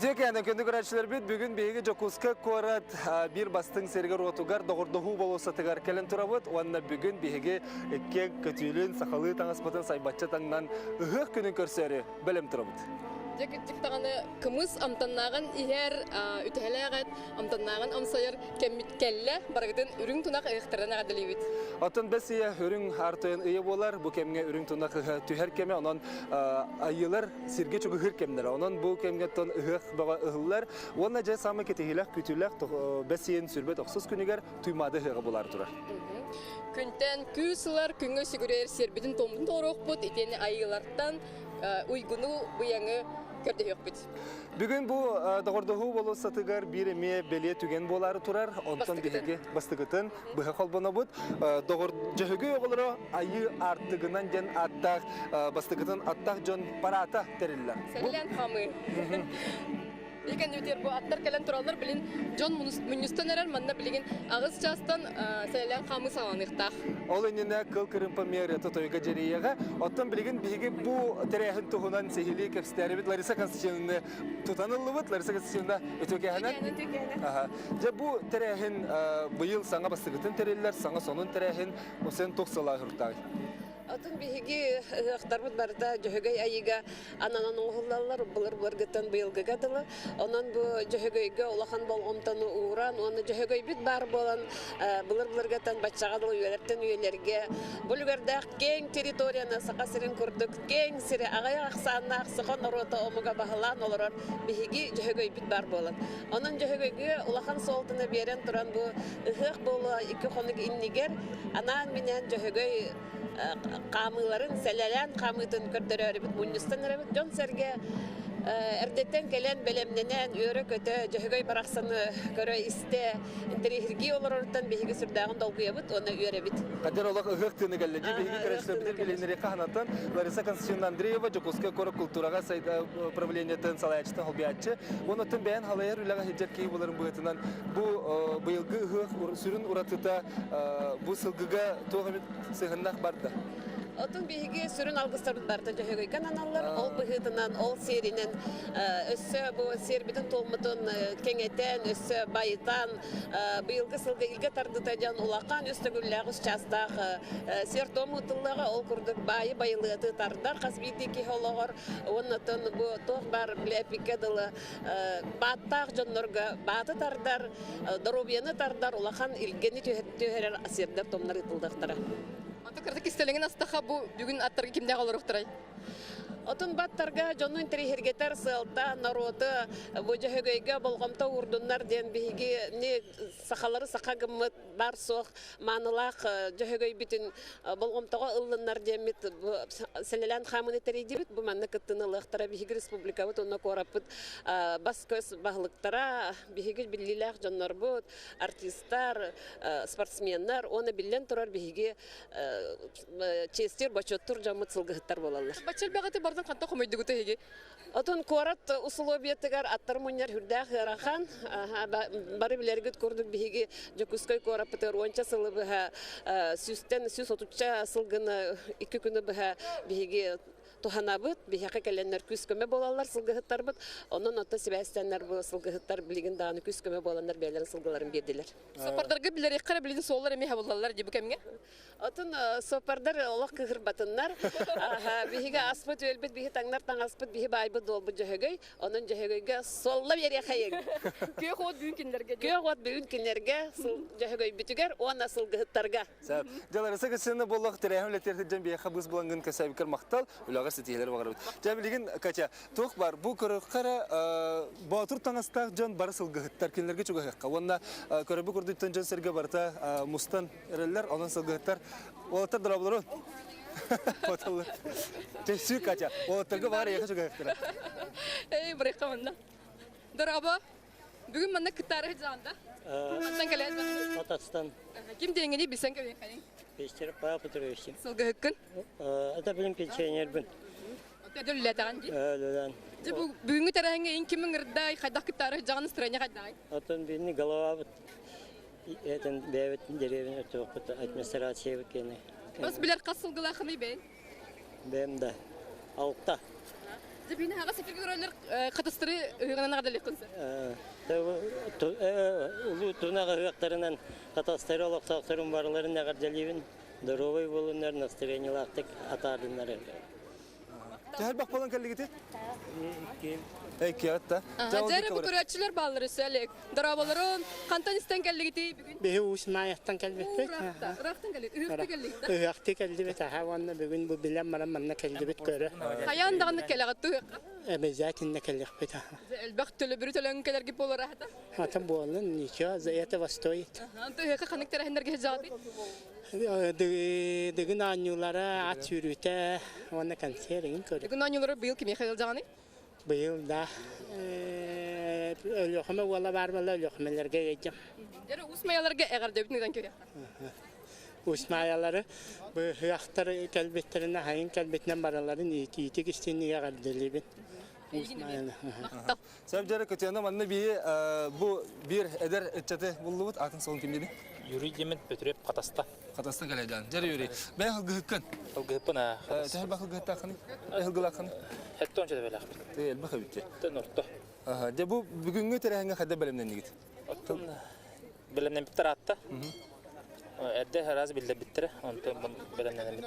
Үтүө кээнэ күндү көрөөччүлэрбит, бүгүн биһиги Дьокуускай куорат биир бастыҥ сиригэр-уотугар доҕордоһуу болуоссатыгар кэлэн турабыт уонна бүгүн биһиги икки көтүүлүн сахалыы таҥаспытын сайбачча таҥнан ыһыах күнүн көрсөөрү бэлэм турабыт. Дьэ кырдьык даҕаны кымыс амтаннааҕын иһэр, үтэһэлээх эт амтаннааҕын амсайар кэммит кэллэ. Барыгытын үрүҥ тунах ыһыахтарынан эҕэрдэлиибит. Оттон бэс ыйа үрүҥ аар тойон ыйа буолар. Бу кэмҥэ үрүҥ тунах ыһа түһэр кэмэ, онон айыылар сиргэ чугуһуур кэмнэрэ. Онон бу кэмҥэ оттон ыһыах бөҕө ыһыллар. Уонна дьэ саамай кэтэһиилээх, күүтүүлээх бэс ыйын сүрбэт охсус күнүгэр Туймаада ыһыаҕа булаары турар. Күнтэн күүс ылар, күҥҥэ сүгүрүйэр сиэрбитин туоммутун толоруохпут, итиэннэ айыылартан уйгуну, быйаҥы көрдөһүөхпүт. Бүгүн бу доҕордоһуу болуоссатыгар биир эмиэ бэлиэ түгэн буолаары турар. Онтон биһиги бастакытын быһа холбонобут. Доҕор Дьөһөгөй оҕолоро Айыы аартыгынан диэн ааттаах бастакытын аттаах дьон параата тэриллэр. Сэлэлээн хаамыы. Икэн үтер бу аттар кэлэн тураллар билин дьон мунньустан эрэр манна билигин аҕыс чаастан сэлэлээн хаамыы саҕаланыахтаах. Ол иннинэ кыл кырыымпа мэрията тойуга дьэрийэҕэ. Оттон билигин биһиги бу тэрээһин туһунан сиһилии кэпсэтээрибит Лариса Константиновна тутан ыллыбыт. Лариса Константиновна үтүөкэһэнэн. Дьэ бу тэрээһин быйыл саҥа бастакытын тэриллэр, саҥа сонун тэрээһин. Сен туох сылааһыртаай? Атын биһиги ыһыахтарбыт барыта Дьөһөгөй Айыыга ананан оҥоһуллаллар былыр-былыргыттан быйылгыга дылы. Онон бу Дьөһөгөйгө улахан болҕомтону ууран уонна Дьөһөгөйбүт баар буолан былыр-былыргыттан баччаҕа дылы үйэлэртэн үйэлэргэ бу үлүгэрдээх киэҥ территорияны Саха сирин курдук киэҥ сири аҕыйах ахсааннаах саха норуота омуга баһылаан олорор биһиги Дьөһөгөйбүт баар буолан. Онон Дьөһөгөйгө улахан суолтаны биэрэн туран бу ыһыах буолуо икки хонук иннигэр анаан-минээн Дьөһөгөй хаамыыларын, сэлэлээн хаамыытын көрдөрөөрүбүт мунньустан эрэбит. Дьон-сэргэ эрдэттэн кэлэн бэлэмнэнэн, үөрэ-көтө Дьөһөгөй барахсаны көрө-истэ, интэриэһиргии олороруттан биһиги сүрдээҕин долгуйабыт уонна үөрэбит. Кадыр олох ыһыах тыына кэллэ дии. Биһиги көрөөччүлэрбитин билиһиннэриэххэ санатан, Лариса Константиновна Андреева, Дьокуускай куорат култуураҕа управлениетын салайааччытын солбуйааччы. Уонна оттон бэйэн халайар үлэҕэ сылдьар киһи буоларын быһыытынан бу быйылгы ыһыах сүрүн уратыта бу сылгыга туох эмит сыһыннах барда. Отун биһиги сүрүн алгыстарбыт барыта Дьөһөгөйгө аналлар. Ол быһыытынан, ол сиэринэн өссө бу сиэрбитин туоммутун кэҥэтэн, өссө байытан, быйылгы сылга илгэ тардыта дьон улахан үс төгүллээх үс чаастаах сиэр-туом ыытыллыаҕа. Ол курдук баайы байылыаты тардар хас биирдии киһи олоҕор уонна бу туох баар эпиккэ дылы бааттаах дьоннорго бааты тардар, доруобуйаны тардар улахан илгэни түһэрэр сиэрдэр-туомнар ыытыллыахтара. Аты кырдык кистэлэҥин астаха бу бүгүн аттарга кимнээх олоруохтарай? Отун баттарга дьону интэриэһиргэтэр сыалта норуоту бу дьөһөгөйгө болҕомто уурдуннар диэн биһиги сахалары саха гыммыт бар суох маанылаах дьөһөгөйбүтүн болҕомтоҕо ыллыннар диэммит сэлэлээн хаамыыны тэрийдибит. Бу манна кыттыыны ылыахтара биһиги республикабыт уонна куораппыт бас-көс баһылыктара, биһиги биллиилээх дьоннорбут, артистар, спортсменнар уонна биллэн турар биһиги чиэстиир, бочуоттуур дьоммут сылгыһыттар буолаллар. Бачча элбэҕи барытын хантан хомуйдугут эһиги? Отон куорат усулуобуйатыгар аттар мунньар үрдээх ыарахан. Бары билэргит курдук биһиги Дьокуускай куораппытыгар уонча сылы быһа сүүстэн 130 сылгыны икки күнү быһа биһиги туһанабыт. Биһиэхэ кэлэннэр күүс-көмө буолаллар сылгыһыттарбыт. Онон оттон сибээстэннэр бу сылгыһыттар билигин даҕаны күүс-көмө буоланнар бэйэлэрин сылгыларын биэрдилэр. Соппордарга билэриэххэ эрэ билигин суоллар эмиэ хабыллаллар дии бу кэмҥэ. Отун суоппардар олох кыыһырбатыннар. Биһиги аспыт үөлбүт, биһи таҥнар таҥаспыт, биһи баайбыт дуолбут Дьөһөгөй. Онон Дьөһөгөйгө суолла биэриэхэйиҥ. Күөх уот бүгүн кинилэргэ. Күөх уот бүгүн кинилэргэ, Дьөһөгөйбүтүгэр уонна сылгыһыттарга. Дьэ, Лариса Кристина буоллах тэрээһин үлэтигэр сылдьан биһиэхэ быыс булангын кэсээбиккэр махтал, үлэҕэ ситиһиилэр баҕарабыт. Дьэ, билигин, Катя, Туох баар, бу көрөххө эрэ боотур таҥастаах дьон бары сылгыһыттар, кинилэргэ чугаһыахха. Уонна көрөрбүт курдук дьон-сэргэ барыта мустан эрэллэр, онон сылгыһыттар уолаттар дорооболорун. Хотоллор. Чэ, Катя, уолаттарга баҕар эйиэхэ чугаһыахтара. Эй, барыахха манна. Дорообо. Бүгүн манна кыттаары сылдьаҕын да? Хантан кэлээт? Татарстан. Ким диэҥҥиний билсэн кэбиһиэххэйиҥ. Пестер Павел Петрович. Сылгыһыккын? Это билим пенсионербин. Өтө үлэлээтэҕин дии? Үлэлээн. Дьэ бу бүгүҥҥү тэрээһиҥҥэ ин ким ыҥырдай, хайдах кыттаары сылдьаҕын настроение хайдаҕый? Оттон биһини головабыт этин бэйэбит деревня өттүбүт администрациябыт киэнэ. Бас билэр хас сылгылааххыный бэйэн? Бэйэм да алта. Дьэбиини аҕа сэфиргэ көрөллөр хатастары ыһыгынан аҕадалыаххын сөп. Улуу тунах ыһыахтарынан хатастары олохтоохторун барыларын эҕэрдэлиибин. Доруобай буолуннар, настроениелаахтык атаардыннар. Төһө болан кэллигити? Икки атта. Дьэ бу көрөөччүлэр бааллар өссө Олег. Дорооболорун, хантан истэн кэллигити бүгүн? Биһи Уус Маайаттан кэлбиппит. Ыраахтан кэлли, ыһыахты кэллигит. Ыһыахты кэллибит аха уонна бүгүн бу билэн баран манна кэллибит көрө. Хайаан даҕаны кэлэҕит ыһыахха? Обязательно кэлиэхпит аха. Элбэх төлөбүрү төлөөн кэлэргит буолар аһата. Ата буоллун, ничего, за этого стоит. Антон ыһыахха ханнык тэрээһиннэргэ сылдьаҕытый? Дыгын оонньуулара, ат сүүрүүтэ уонна концерт эҥин көрө. Дыгын оонньуулара быйыл кимиэхэ ыалдьаҕыный? Быйыл да Өлүөхүмэ уола баар буолла Өлүөхүмэлэргэ ыалдьам. Дьэ Уус Майаларга эҕэрдэбитин ыытан көрүөххэ. Уус Майалары быһыахтар кэлбиттэринэ хайын кэлбитинэн бараларын иитиитик истиннигэ эҕэрдэлиибин. Уус Майаны. Махтал. Сөп дьэрэ Көтүөнэ манна бии бу биир эдэр ыччаты буллубут атын солун ким диэни? Юрий диэмин Петрев Хатаста. Хатаста кэлэдьэн. Дьэр Юрий, бэйэ хылгыһыккын. Хылгыһыппын аа. Төһө элбэх хылгыһыттааххыный? Хылгылааххыный? Хэттон чөтөбөлөөхпүт. Тэ элбэх эбит. Тэн орто. Аха, дьэ бу бүгүҥҥү тэрээһиҥҥэ хайда бэлэмнэннигит? Оттон бэлэмнэммиттэр аатта. Эрдэ араас биллэрбиттэрэ, онтон бэлэмнэнэммит.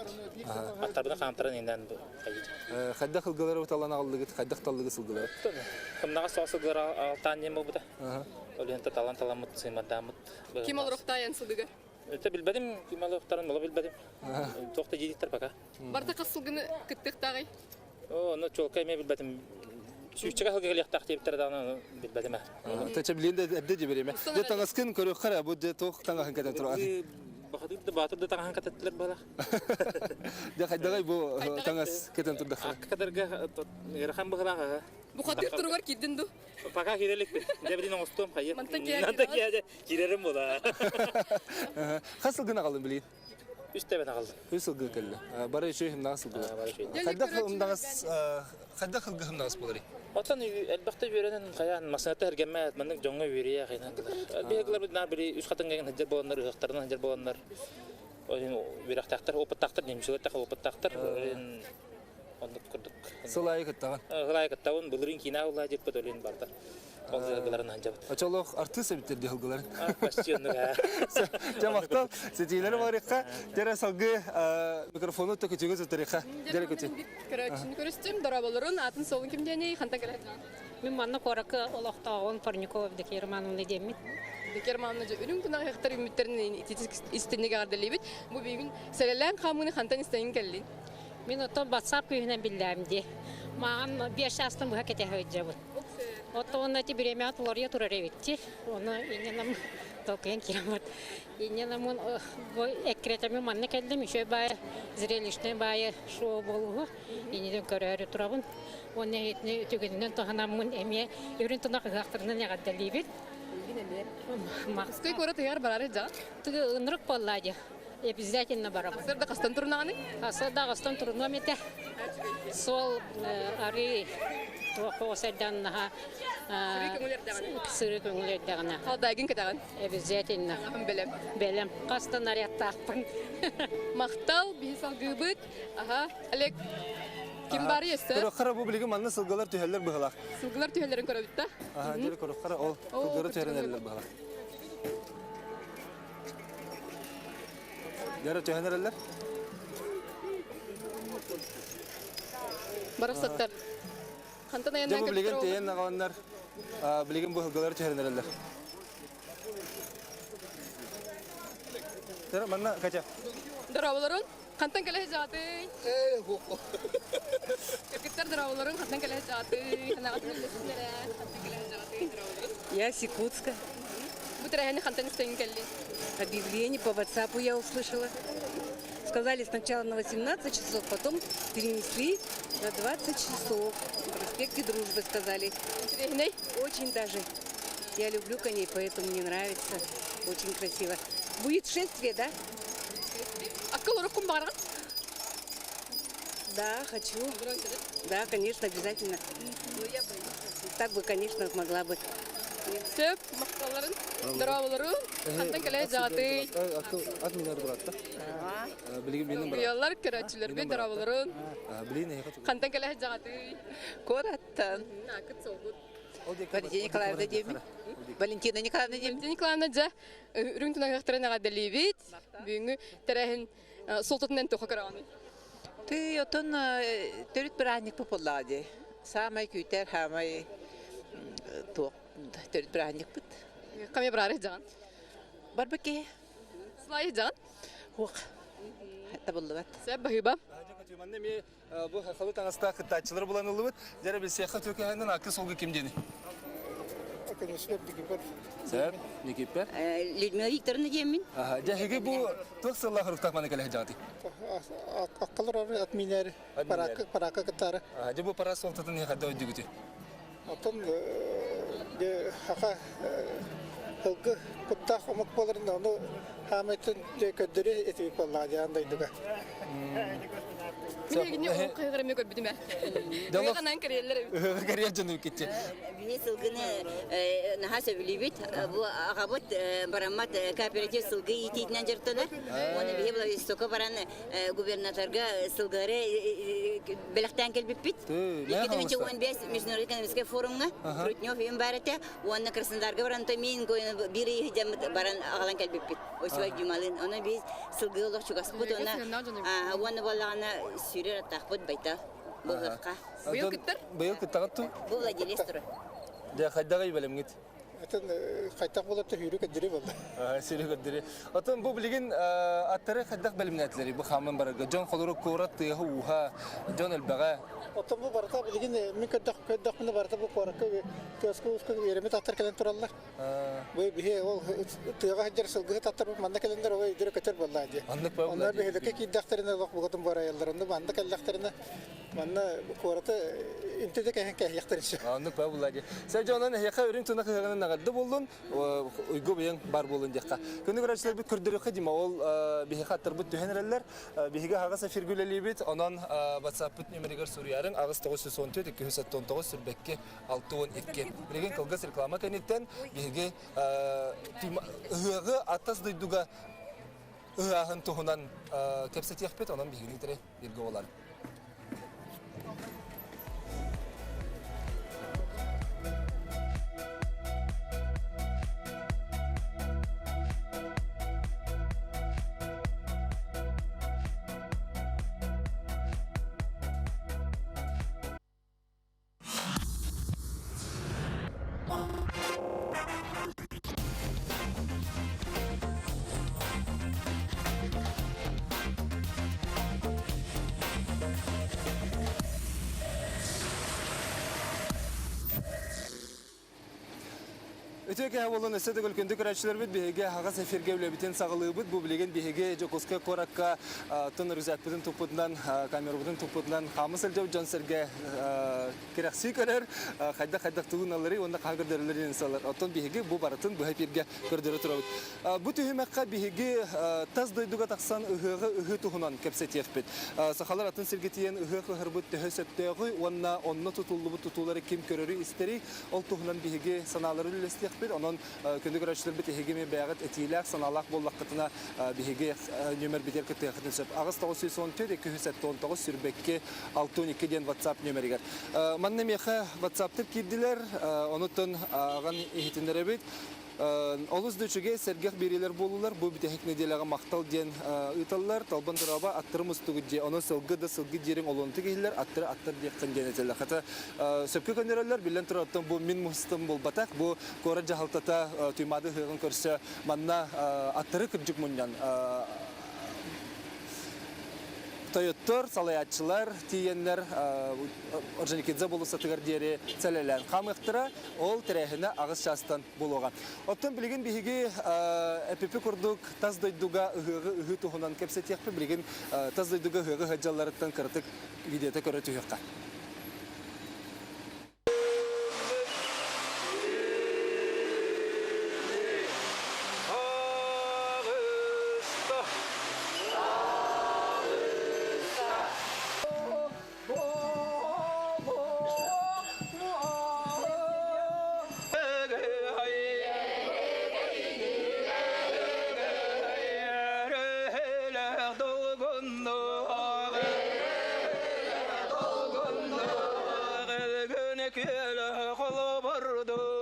Аттарбына хаамтаран иҥнэн бу хайдах. Хайдах ылгылары уталан аҕаллыгыт, хайдах таллыгыт сылгылары? Кымнаҕас соҕус сылгылары алтаан диэн буолбута. Ол иһин талан таламмыт, сыымардааммыт. Ким олоруохтаайан сылгыга? Это билбэтим, ким олоруохтарын ола билбэтим. Туох да диэбиттэр пока. Барта хас сылгыны кыттыахтааҕый? Оо, ону чуолкай эмиэ билбэтим. Сүүсчэкэ сылга кэлиэхтээх диэбиттэрэ даҕаны билбэтим ээ. Тэчэ билин да эрдэ дьибиримэ. Дьэ таҥаскын көрүөххэ бу дьэ туох таҥаһын кэтэн турар. Бахадыр да баатыр да таҥаһын кэтэттилэр буолар. Дьэ хайдаҕай бу таҥас кэтэн турдахха. Акка катарга ыарахан быһылаах. Бухатыр туругар киирдин ду? Пока кииреликпин. Дьэ билин оҥостуом хайы. Мантан киһи киирэрим була. Хас сылгын аҕалын билигин? Үс тэбэн аҕаллым. Үс сылгы кэллэ. Бары үчүгэй хымнаҕас сылгылар. Бары үчүгэй. Хайдах ымдаҕас хайдах ылгы хымнаҕас буоларый? Оттон элбэхтэ үөрэнэн хайаан массыыната эргэммэт, маннык дьоҥҥо үөрүйэх инэн. Биһиги наар били үс хатыҥҥа сылдьар буоланнар, ыһыахтарынан сылдьар буоланнар, үөрэхтээхтэр, опыттаахтар, немчилэр опыттаахтар, оннук курдук. Сыл аайы кыттаҕын? Сыл аайы кыттабын, былырыын киинэ улаа дьиппит өлүн барда. Ол сылгыларын сылдьабыт. Очолоох артыыс эбиттэр дии сылгыларын. Почти оннук ээ. Дьэ махтал. Ситиилэри барыахха. Дьэрэ салгыы микрофону төкүтүгү туттарыахха. Дьэрэ көтү. Көрөөччүнү көрүстүм. Дорооболорун, атын суолун ким диэний, хантан кэлэр? Мин манна куоракка олохтооҕун Парникова Евдокия Романовна диэммин. Евдокия Романовна дьэ үрүҥ тунах ыһыахтар үүммүттэрин истинник эҕэрдэлиибит. Бу бүгүн сэлэлээн хаамыыны хантан истэҥин кэллин? Мин оттон WhatsApp күүһүнэн биллээм дии. Маған 5 чаастан быһа кэтэһэ сылдьабын. Оттон эти бириэмэҕэ уларыйа турар эбитти. Ону иннинэ толкуйан киирэн барт. Иннинэ бу эккирэтэммин манна кэллим. Үчүгэй баайы, зрелищный баайы шоу буолуһу. Иннинэн көрөөрү турабын. Уонна итини түгэнинэн туһанаммын эмиэ үрүн тунах ыһыахтарынан эҕэрдэлиибин. Москва куорат ыһыар бараары дьа. Тыгы ынырык буолла дии. Обязательно барабын. Сырда хастан турунаҕыный? Сырда хастан турунуом этэ. Суол арыы туох эрдэҕинэ сырыы көҥүл эрдэҕинэ. Халдайгын кэтэҕин? Обязательно. Бэлэм. Бэлэм. Хастан нарядтаахпын. Махтал, биһи салгыыбыт. Аха, Олег, ким бары өссө? Көрөххө бу билигин манна сылгылар түһэллэр быһылаах. Сылгылар түһэллэрин көрөбүт да? Аха, дьэ көрөххө ол сылгылар түһэрин быһылаах. Дьара түһэн эрэллэр. Барахсаттар. Хантан Дьэ айаннаан бу билигин кэлбиттэр тиэйэн аҕаланнар, билигин бу сылгылары түһэрэн эрэллэр. Дьара манна Катя. Дорооболорун. Хантан кэлэ сылдьаҕытый? Кыргыттар дорооболорун хантан кэлэ сылдьаҕытый? Санаҕытын үллэстин эрэ. Хантан кэлэ сылдьаҕытый? Дорооболорун. Я с Якутска. Бу тэрээһини хантан истэҥин кэллиҥ? Объявление по WhatsApp я услышала. Сказали сначала на 18 часов, потом перенесли на 20 часов. На проспекте Дружбы сказали. Интэриэһинэй? Очень даже. Я люблю коней, поэтому мне нравится. Очень красиво. Будет шествие, да? Акка олоруккун баҕараҕын? Да, хочу. Да, конечно, обязательно. Ну, я бы, так бы, конечно, могла бы. Сөп, махталларын, дорооболору, хантан кэлэ дьаҕатый? Ат минер буратта. Билигин билин бар. Уйаллар көрөөччүлэрбит дорооболорун. Билин эһиэхэ тугу? Хантан кэлэ сылдьаҕытый? Куораттан. Акыт солгут. Валентина Николаевна диэмин. Валентина Николаевна диэмин. Валентина Николаевна дьэ үрүҥ тунахтарын эҕэрдэлиибит. Бүгүҥҥү тэрээһин суолтатынан туохха көрөҕүнүй? Тый отон төрүт бырааһынньык буоллаҕа дии. Саамай күүтэр, саамай туох төрүт бырааһынньыкпыт. Ками быраары дьаҕан? Барбыт киһи. Сылайы дьаҕан? Хуох. Табыллыбат. Сөп баһыыба. Манна эмиэ бу хахалы таҥастаах кыттааччылар булан ыллыбыт. Дьэрэ билсиэххэ түөкэһэннэн акы солгу ким диэни? Сөп, Никиппер. Людмила Викторовна диэммин. Дьэ, эһиги бу туох сыллаах руктах маны кэлэ сылдьаҕытый? Аккалар ат минер, парака, парака кытары. Дьэ, бу пара суолтатын хайда өйдүгүтүй? Оттон дьэ хаха ылгы куттаах омук буоларын ону хаамайтын дьэ көрдөрү этибит буоллаҕа дьэ аан дойдуга. Мин эгини ол кыһыгар эмиэ көрбүтүм ээ. Ыһыгынан кэриэллэр эбит. Ыһыгы кэриэл дьону китти. Бини сылгыны наһаа сөбүлүүбүт. Бу аҕабыт бараммат кооператив сылгы иитиитинэн дьарыктанар. Уонна биһи Владивостокка баран губернаторга сылгылары бэлэхтээн кэлбиппит. 2015 международный экономический форумҥа Трутнев им бар этэ. Уонна Краснодарга баран мин биир ый баран аҕалан кэлбиппит. Освай Дюмалын. Онон биһи сылгы олох чугаспыт. Уонна уонна буоллаҕына сүүрэр аттаахпыт байтал. Быһыахха. Быйыл кыттар? Быйыл кыттаҕыт ту? Бу владелец турар. Дьэ хайдаҕый бэлэмҥит? Атын хайдах буолар да сүүрү көрдөрүү буолла. Сүүрү көрдөрүү. Отон бу билигин аттары хайдах бэлэмнээтилэр бу хааман барарга? Дьон холорук куорат тыаһа ууһа, дьон элбэҕэ. Оттон бу барыта билигин мин көрдөх көрдөхпүнэ барыта бу куоракка тыаска ууска үөрэммит аттар кэлэн тураллар. Бу биһи ол тыаҕа сылдьар сылгыһыт аттарбыт манна кэлэннэр ол өйдөрө көтөр буоллаа дии. Оннук буолла Онно бөһүөлэккэ киирдэхтэринэ олох бугатын буорайаллар. Онно манна кэллэхтэринэ Манна куораты интэ кэһэн кэһиэхтэрин сөп. Оннук ба булла дии. Сэр дьонон эһиэхэ үрүҥ туна кыһыгынан наҕарды буоллун, уйгу быйаҥ бар буоллун диэххэ. Күнү көрөөччүлэрбит көрдөрүөххэ дима ол биһиэхэ аттарбыт түһэн эрэллэр. Биһиги аһаҕас эфиргэ үлэлиибит, онон WhatsApp-пыт нүмеригэр суруйарыҥ 8914 279 сүрбэкки 62. Билигин кылгас реклама кэнниттэн биһиги ыһыаҕы аттас дойдуга ыһааһын туһунан кэпсэтиэхпит, онон биһигини кытары бииргэ буолар. Үтүө киһи буолан өссө төгүл күндү көрөөччүлэрбит биһиги аһаҕас эфиргэ үлэбитин саҕалыыбыт. Бу билигин биһиги Дьокуускай куоракка тон рюкзакпытын туппутунан, камерабытын туппутунан хаамы сылдьабыт дьон-сэргэ кэрэхсии көрөр, хайдах-хайдах тугуналларый уонна хаһан көрдөрөллөр диэн сыаллар. Оттон биһиги бу барытын быһа эфиргэ көрдөрө турабыт. Бу түһүмэххэ биһиги тас дойдуга тахсан ыһыаҕы ыһыы туһунан кэпсэтиэхпит. Сахалар атын сиргэ тиийэн ыһыах ыһарбыт төһө сөптөөҕүй уонна онно тутуллубут тутуулары ким көрөрүй-истэрий, ол туһунан биһиги санаалары үллэстиэхпит. Онон күндү көрөөччүлэрбит эһиги эмиэ бэйэҕит этиилээх, санаалаах буоллаххытына биһиги нүөмэрбитигэр кыттыаххытын сөп. 8 914 279 сүүрбэкки 612 диэн WhatsApp нүөмэригэр. Манна миэхэ WhatsApp-тар киирдилэр, онуттан ааҕан иһитиннэрэбит. Олус да үчүгэй, сэргэх биэриилэр буоллулар. Бу бүтэһик нэдиэлэҕэ махтал диэн ыыталлар. Талбан дорообо, аттарым устугут дии. Ону сылгы да сылгы диэриҥ олуонтук иһиллэр, аттары аттар диэххин диэн этэллэр. Хата сөпкө көннөрөллөр. Биллэн турар, оттон бу мин мустум буолбатах. Бу куорат дьаһалтата Туймаада ыһыаҕын көрсө манна аттары кырдьык мунньан тойоттор, салайааччылар тиийэннэр Орджоникидзе болуоссатыгар диэри сэлэлээн хаамыахтара. Ол тэрээһинэ аҕыс чаастан буолуоҕа. Оттон билигин биһиги эпипи курдук тас дойдуга ыһыаҕы ыһыы туһунан кэпсэтиэхпит. Билигин тас дойдуга ыһыаҕы ыһыдьалларыттан кыратык видеота көрө түһүөххэ. күөлө холобурдук.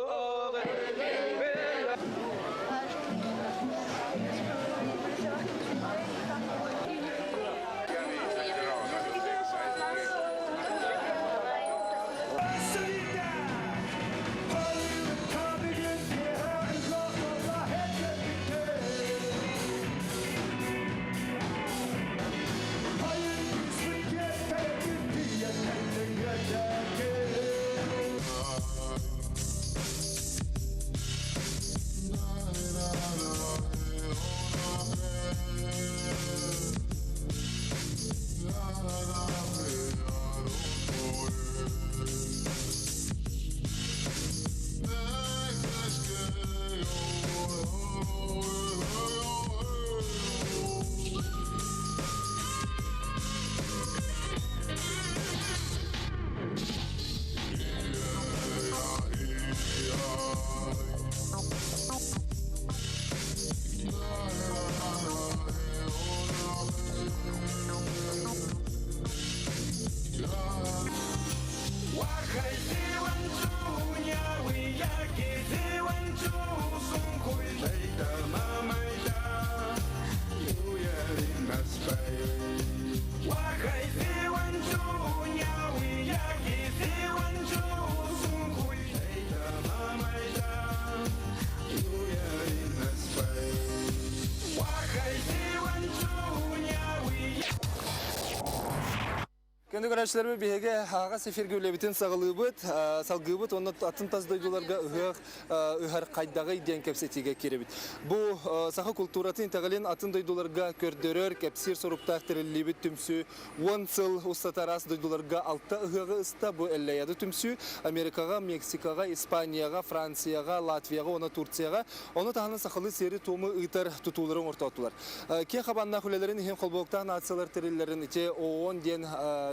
Күндү көрөөччүлэрбит биһиги аһаҕас эфиргэ үлэбитин саҕалыыбыт, салгыыбыт уонна атын тас дойдуларга ыһыах ыһар хайдаҕый диэн кэпсэтиигэ киирэбит. Бу саха култууратын итэҕэлин атын дойдуларга көрдөрөр, кэпсиир соруктаах тэриллибит түмсүү 10 сыл устата араас дойдуларга алта ыһыаҕы ыста. Бу Эллэйады түмсүү Америкаҕа, Мексикаҕа, Испанияҕа, Францияҕа, Латвияҕа уонна Турцияҕа, ону таһынан сахалыы сиэри-туому ыытар тутуулары оҥортоотулар. Киэҥ хабааннаах үлэлэрин иһин холбоһуктаах нациялар тэриллэрин ити ООН диэн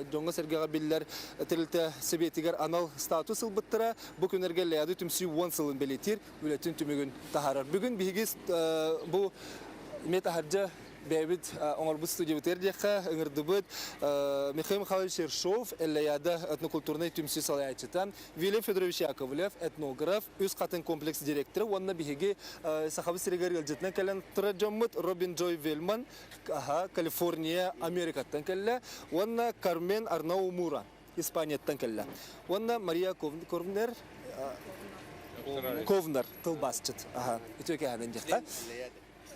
дьоҥҥо-сэргэҕэ биллэр тэрилтэ сэбиэтигэр анал статус ылбыттара. Бу күннэргэ Ляды түмсүү уон сылын бэлиэтиир үлэтин түмүгүн таһаарар. Бүгүн биһиги бу эмиэ таһырдьа бэйэбит оҥорбут студиябытыгар диэххэ ыҥырдыбыт Михаил Михайлович Ершов, Эллэйада этнокультурнай түмсүү салайааччыта, Вильям Федорович Яковлев, этнограф, Үс Хатыҥ комплекс директора уонна биһиги Сахабыт сиригэр ыалдьытынан кэлэн турар дьоммут Робин Джой Вельман, Калифорния, Америкаттан кэллэ уонна Кармен Арнау Мура Испанияттан кэллэ. Уонна Мария Ковнер Ковнер тылбаасчыт. Үтүө кэһэнэн диэххэ.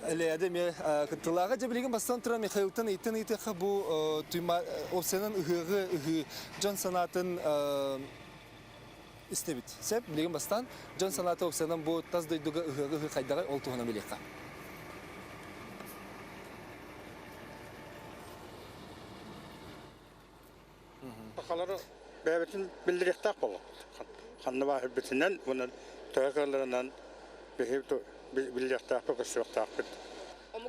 Элэйэдэ эмиэ кыттылааҕа дьэ билигин бастан туран Михаилтан ыйыттан ыйытыахха бу опциянан ыһыаҕы ыһыы дьон санаатын истэбит. Сөп, билигин бастаан дьон санаата опциянан бу тас дойдуга ыһыаҕы ыһыы хайдаҕый ол туһунан билиэххэ. Сахалары бэйэбитин биллэриэхтээх буоллахпыт. Ханна баар битинэн уонна төһө кыалларынан биһи биллиэхтээхпит, көрсүөхтээхпит.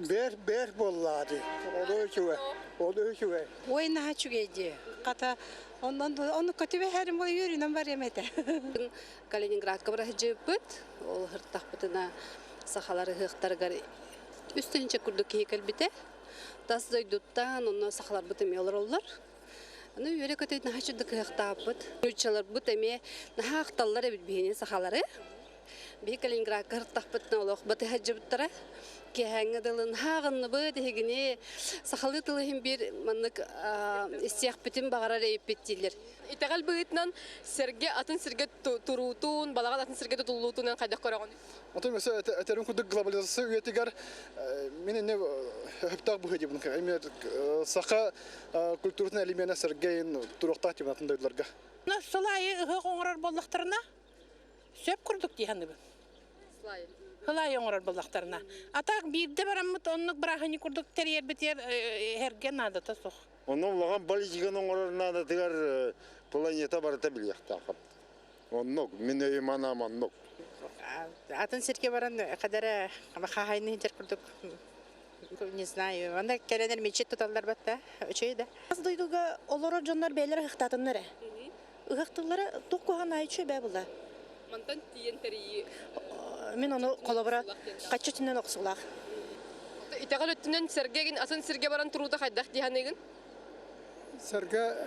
Бэр бэр буоллаа дии. Олу үчүгэй. Олу үчүгэй. Ой, наһаа үчүгэй дии. Хата, онон ону көтүбэһэрим була үөрүүнэн барыам этэ. Калининградка быраһыдьыппыт. Ол ыһыртахпытына сахалар ыһыахтарыгар үс тыһыынча курдук киһи кэлбитэ. Тас дойдуттан онно сахаларбыт эмиэ олороллор. Аны үөрэ-көтө наһаа чудо кыахтаабыт. Нууччаларбыт эмиэ наһаа ахталлар эбит биһини сахалары. Биһи Калининградка ыртахпытына олох батыһадьыбыттара. Киэһээҥҥи дылы наһаа аҕынныбыт эһигини сахалыы тыл иһин биир маннык истиэхпитин баҕарар эбиппит дииллэр. Итэҕэл быһыытынан сэргэ атын сиргэ туруутун, балаҕан атын сиргэ тутуллуутунан хайдах көрөҕүн? Оттон өссө этэрим курдук глобализация үйэтигэр мин инне хөптөөх быһыы диэбин эмиэ саха культуратын элемена сэргэйин туруохтаах диэбин атын дойдуларга. Сыл аайы ыһыах оҥорор буоллахтарына сөп курдук дии саныыбын. Сыл аайы оҥорор буоллахтарына. А так биирдэ бараммыт оннук бырааһынньык курдук тэрийэрбитигэр эргэ наадата суох. Онно улахан политиканы оҥорор наадатыгар планета барыта билиэхтээх. Оннук, мин өйүм анаам оннук. Атын сиргэ баран кадара хаһайны сылдьар курдук не знаю. Анда кэлэнэр мечеть туталлар батта. Үчүгэй да. Тас дойдуга олорор дьоннор бэйэлэрэ ыһыктаатыннар ээ. Ыһыктыллара туох куһаҕан аайы үчүгэй бээ була. Мантан тиийэн тэрийии. Мин ону холобура хаччы өттүнэн охсуулаах. Итэҕэл өттүнэн сэргэ атын сиргэ баран туруута хайдах дии саныыгын? Сэргэ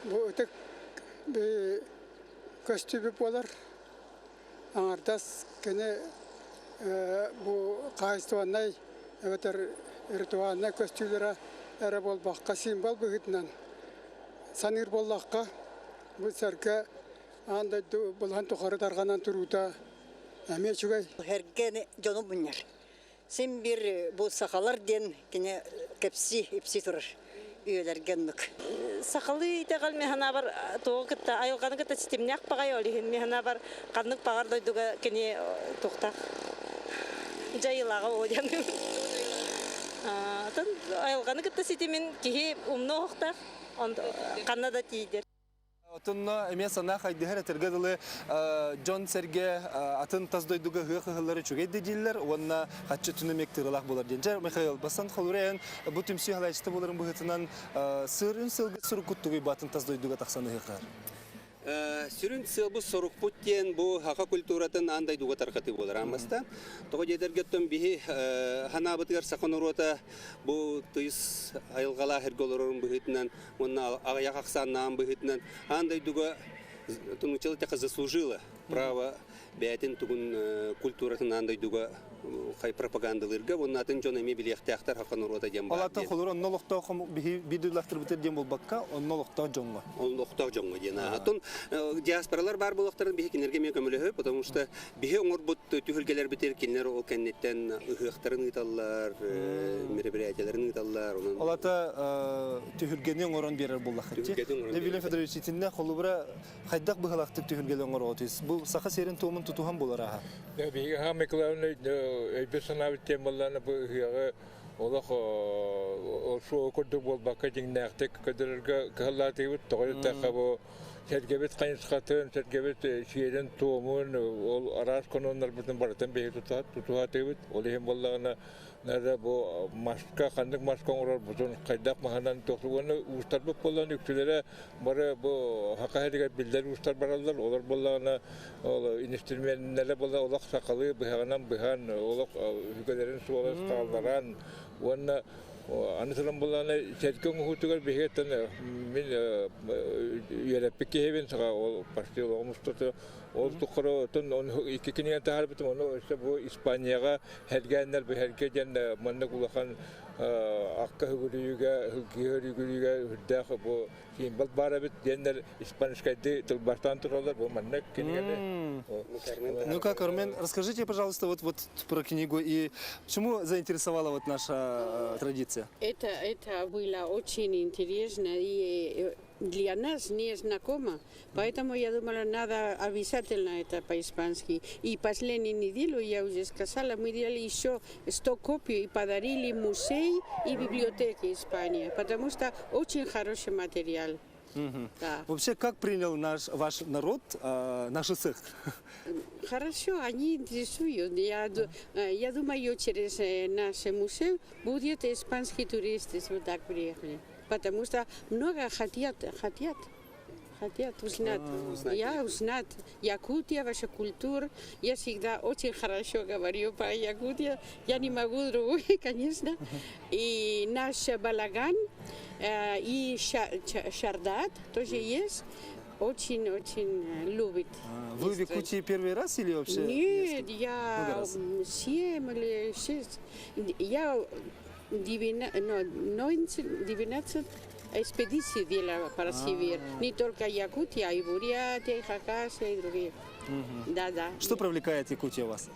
бу ытык көстүүбүт буолар. Аҥардас кини бу хаһаайыстыбаннай эбэтэр ритуальнай көстүүлэрэ эрэ буолбакка символ быһыытынан саныыр буоллахха, бу сэргэ аан дойду былаһын тухары тарҕанан туруута эмиэ үчүгэй. Эргэ дьону мунньар. Син биир бу сахалар диэн кини кэпсии, ипсии турар үйэлэргэ оннук. Сахалыы итэҕэл мин санаабар туоҕу кытта айылҕаны кытта ситимнээх баҕайы ол иһин мин санаабар ханнык баҕар дойдуга кини туохтаах дьайыылааҕа буолуо диэн. Атын айылҕаны кытта ситимин киһи умна оһохтоох ханна да тиийдэр. Отонно эмиэ санаа хайдыһар этэргэ дылы дьон-сэргэ атын тас дойдуга ыһыах ыһыллар үчүгэй да дииллэр уонна хаччы түнэ мектырылаах буолар диэн. Дьэ, Михаил, бастан холура эн бу түмсүү халааччыта буоларын быһыытынан сыырын сылгы суруккут тугуй бу атын тас дойдуга тахсан ыһыахтар? Сүрүн сыалбыт сорукпут диэн бу саха культуратын аан дойдуга тарҕатыы буолар аамаста. Тоҕо диэтэргэ оттон биһи ханаабытыгар саха норуота бу тыйыс айылҕалаах эргэ олорорун быһыытынан уонна аҕыйах ахсааннааҕын быһыытынан аан дойдуга нууччалыы эттэххэ заслужила право бэйэтин тугун культуратын аан дойдуга хай пропагандалыырга уонна атын дьон эмиэ билиэхтээхтэр хака норуота диэн баар Алата холур онно олохтоох биһи биир диэн буолбакка онно олохтоох дьоҥҥо. Олохтоох дьоҥҥо диэн. Оттон диаспоралар баар буолуохтарын биһи кинилэргэ эмиэ көмөлөһө, потому что биһи оҥорбут түһүлгэлэрбитигэр кинилэр ол кэнниттэн ыһыахтарын ыыталлар, мероприятиеларын ыыталлар. Онон Ол ата түһүлгэни оҥорон биэрэр буоллаххыт. Вильям Федорович, итиннэ холобура хайдах быһалаахтык түһүлгэни оҥороҕутуй? Бу саха сиэрин туомун тутуһан буолар ааһа. Биһиги Хаан Миколаевна өйбүт санаабыт диэн буоллаҕына бу ыһыаҕы олох ол курдук буолбакка дьиҥнээхтик көрдөрөргө кыһаллаатыыбыт. Тоҕо диэтэххэ бу Сэргэбит хайысхатын, сэргэбит сиэрин-туомун, ол араас каноннарбытын барытын биһиги тутуһатыыбыт. Ол иһин буоллаҕына, наада бу маска, ханнык маска оҥорорбутун, хайдах маһынан туох уонна уустарбыт буоллан үксүлэрэ бары бу саха сиригэр биллэр уустар бараллар. Олор буоллаҕына, ол инструменнэрэ буолла олох сахалыы быһаҕынан быһан, олох үгэлэрин суола хаалларан уонна Аны туран буллаҕына сэргэ оҥоһуутугар биһиги мин үөрэппит киһибин ол почти олоҕум устата ол тухары оттон икки кинигэ таһаарбытым ону өссө бу Испанияҕа Һэргээннэр бу Һэргэ диэн маннык улахан акка үгүрүйүүгэ һылгыһар үгүрүйүүгэ үрдээх бу символ баар эбит диэннэр испанскайды тылбаастаан тураллар бу маннык кинигэни. Ну-ка, Кармен, расскажите, пожалуйста, вот, вот про книгу и почему заинтересовала вот наша традиция? Это, это было очень интересно и для нас не знакомо, поэтому я думала, надо обязательно это по-испански. И последнюю неделю, я уже сказала, мы делали еще 100 копий и подарили музей и библиотеке Испании, потому что очень хороший материал. Угу. Да. Вообще, как принял наш, ваш народ э, наш ысыах? Хорошо, они интересуют. Я, я думаю, через наш музей будет испанские туристы сюда приехали. Потому что много хотят, хотят хотят узнать. узнать. Я узнать Якутия, ваша культура. Я всегда очень хорошо говорю по Якутии. Я не могу другой, конечно. И наш балаган, э, и шардат тоже есть очень-очень любит. А, вы в Якутии первый раз или вообще? Нет, я семь или шесть. Я 19 экспедиций делала по Сибирь. Не только Якутия, и Бурятия, и Хакасия, и другие. Да, да. Что привлекает Якутия вас?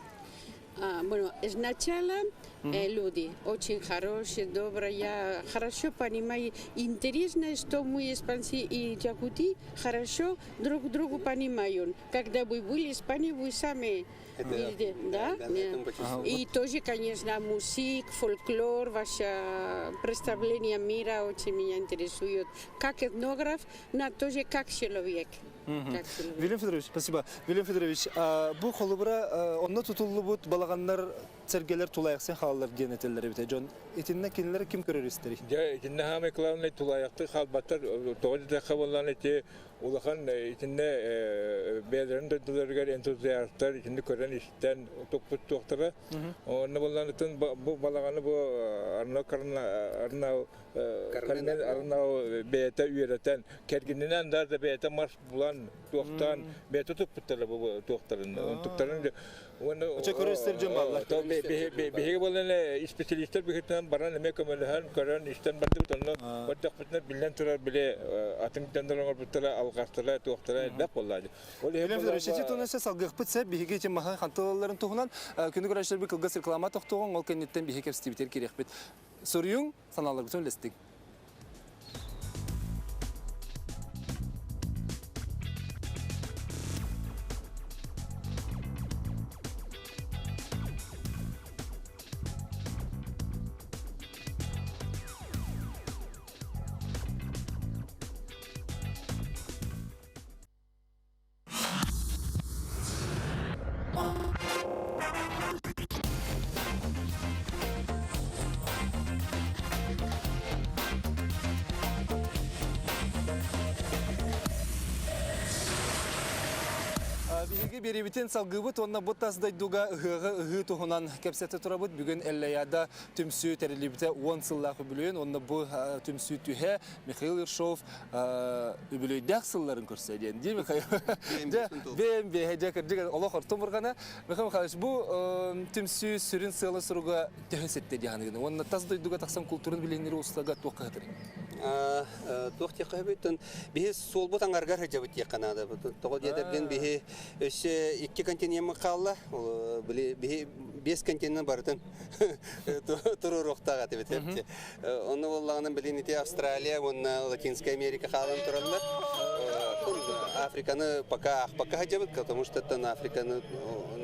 А, bueno, сначала люди очень хорошие, добрые, я хорошо понимаю. Интересно, что мы, испанцы и якуты, хорошо друг друга понимаем. Когда вы были в Испании, вы сами Это, видите, да? Да, да, И тоже, конечно, музыка, фольклор, ваше представление мира очень меня интересует. Как этнограф, но тоже как человек. Как человек. Вильям Федорович, спасибо. Вильям Федорович, бу холобура онно тутуллубут балаганнар. сэргэлэр тулаайахсын хааллар диэн этэллэр эбитэ. Дьон итиннэ кинилэри ким көрөр истэрий? Дьэ, итиннэ хаамай кылааннай тулаайахтыы хаалбаттар. Тоҕо диэтэххэ буоллаҕына ити улахан итиннэ бэйэлэрин дойдуларыгар энтузиастар итинни көрөн истэн туппут туохтара. Онно буоллаҕына бу балаҕаны бу Арнау Арнау Кармен Арнау бэйэтэ үөрэтэн кэргининэн да бэйэтэ мас булан туохтаан бэйэтэ туппуттара бу туохтарын онтуктарын уонна Очо көрөстөр дьон бааллар. Биһиги буолан исписэлиистэр быһыытынан баран эмиэ көмөлөһөн, көрөн, истэн бардыбыт. Онно көрдөхпүтүнэ биллэн турар били атын дьоннор оҥорбуттара, алҕастара, туохтара элбэх буолла. Ол иһин William Федорович, ити туһунан салгыахпыт сөп. Биһиги ити маһы хантылалларын туһунан күнү көрөөччүлэрбит кылгас реклама тохтуоҕуҥ, ол кэнниттэн биһиги кэпсэтиибитигэр киириэхпит. Суруйуҥ, санааларгытын үллэстиҥ. Биһиги биэриибитин салгыыбыт уонна бу тас дойдуга ыһыаҕы ыһыы туһунан кэпсэтэ турабыт. Бүгүн Эллэйада түмсүү тэриллибитэ 10 сыллаах үбүлүөйүн уонна бу түмсүү түһэ Михаил Ершов үбүлүөйдээх сылларын көрсө диэн дии Михаил. Дьэ, бэйэм бэйэ дьэ кырдьык олох орто мурҕана. Михаил Михайлович, бу түмсүү сүрүн сыала-соруга төһө ситте дии саныгын? Уонна тас дойдуга тахсан култуурун билиһиннэри устага туох кыһатырый? Туох диэххэ сөбүй? Биһи суолбут аҥаргар сылдьабыт диэххэ наада. Тоҕо диэтэргин биһи өссө икки континеммыт хаалла. Били биһи биэс континент барытын туруоруохтаах этибит. Онно буоллаҕына билин ити Австралия уонна Латинская Америка хаалан тураллар. Африканы пока пока сылдьабыт, потому что Африканы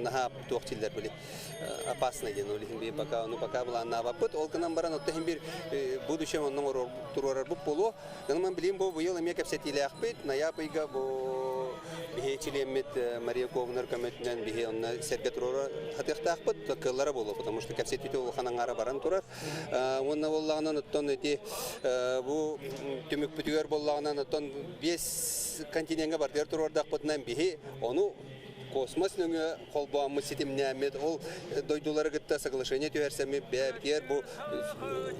наһаа туох дииллэр били опасно диэн ол иһин пока ону пока былааннаабаппыт. Ол гынан баран оттон иһин бир будущем онно туруорарбыт буолуо. Гынан билин бу быйыл эмиэ кэпсэтиилээхпит. Ноябрь ыйга бу биһи чилиэммит Мария Ковнер көмөтүнэн биһи онно сэргэ туруора хатыахтаахпыт. Кыаллара буолуо, потому что кэпсэтиитэ улахан аҥаара баран турар. Уонна буоллаҕынан оттон ити бу түмүкпүтүгэр буоллаҕынан оттон биэс континеҥҥа бардыгар туруордахпытынан биһи ону космос нөҥүө холбооммут ситимнээммит ол дойдулары кытта соглашение түһэрсэммит бэйэбитигэр бу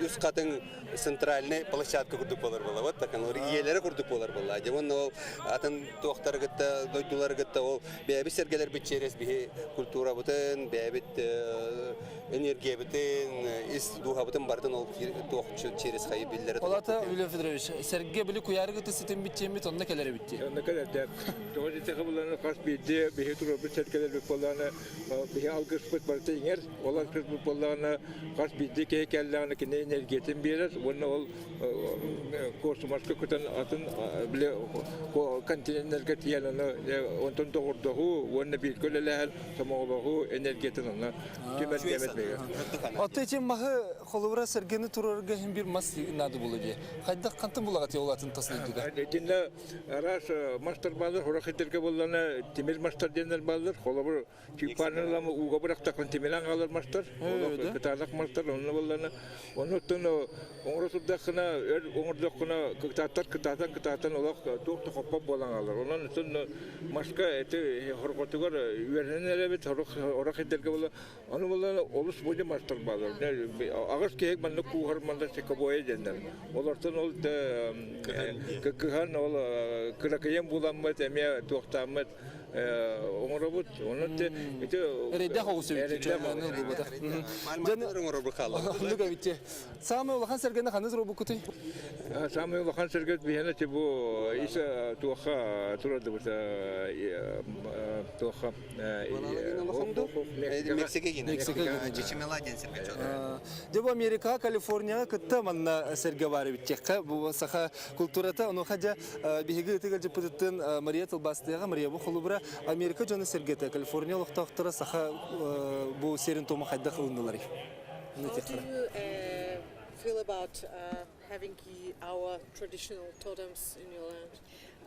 үс хатыҥ центральный площадка курдук буолар буолла вот так ийэлэрэ курдук буолар буолла дьэ уонна ол атын туохтары кытта дойдулары кытта ол бэйэбит сэргэлэрбит через биһи культурабытын бэйэбит энергиябытын, ис дууһабытын барытын ол туох через хайы биллэрэ Ол ата Юлия Федорович, сэргэ били куйаары кытта ситим битчиэммит онно кэлэр эбит дии. Онно кэлэр да. Тоҕо диэтэхэ буллааны хас биирдии биһи туруорбут сэргэлэрбит буоллаҕына биһи алгыспыт барыта иҥэр. Ол алгыспыт буоллаҕына хас биирдии киһи кэллэҕинэ кини энергиятын биэрэр уонна ол куосумаска көтөн атын били континеннэргэ тиийэн аны онтон доҕордоһуу уонна бииргэ үлэлэһэн сомоҕолоһуу энергиятын онно Оттон ити маһы холобура сэргэни турарга иһин бир мас наада буолуо дии. Хайдах хантан булаҕат улаатын тас дойдуга? Итиннэ араас мастар бааллар, хорох сирдэргэ буоллана тимир мастар диэннэр бааллар. Холобур, чыыппааны ылам ууга бырахтаххына тимирэн хаалар мастар, кытаанах мастар, онно буоллана. Оннуттан оҥоро турдаххына, өр оҥордоххуна кытааттар кытаатан кытаатан олох туох да хоппот буолан хаалар. Онон маска эти хорҕотугар үөрэнэн эрэбит, орох сирдэргэ буола. Аны буолан олус бу мастар баалар. Аҕыс киһи маннык кууһар манна секобоя диэннэр. Олортон ол кыһан ол кыракыйан буламмыт эмиэ туохтааммыт оҥоробут. Онон ити Эрэйдээх оҕус эбит. Оннук эбит. Саамай улахан сэргэни ханна туруорбуккутуй? Саамай улахан сэргэ биһиэнэ ти бу ис туохха туруордубут туохха Мексика Чичимела диэн сиргэ Дьэ бу Америкаҕа, Калифорнияҕа кытта манна сэргэ баар эбит диэххэ. Бу саха култуурата онуоха дьэ биһиги ытык ыалдьыппытыттан Мария тылбаастыаҕа. Мария бу холобура Америка дьоно сэргэтэ, Калифорния олохтоохторо саха бу сиэрин-туома хайдах ылынныларый? How do you uh, feel about uh, having our traditional totems in your land?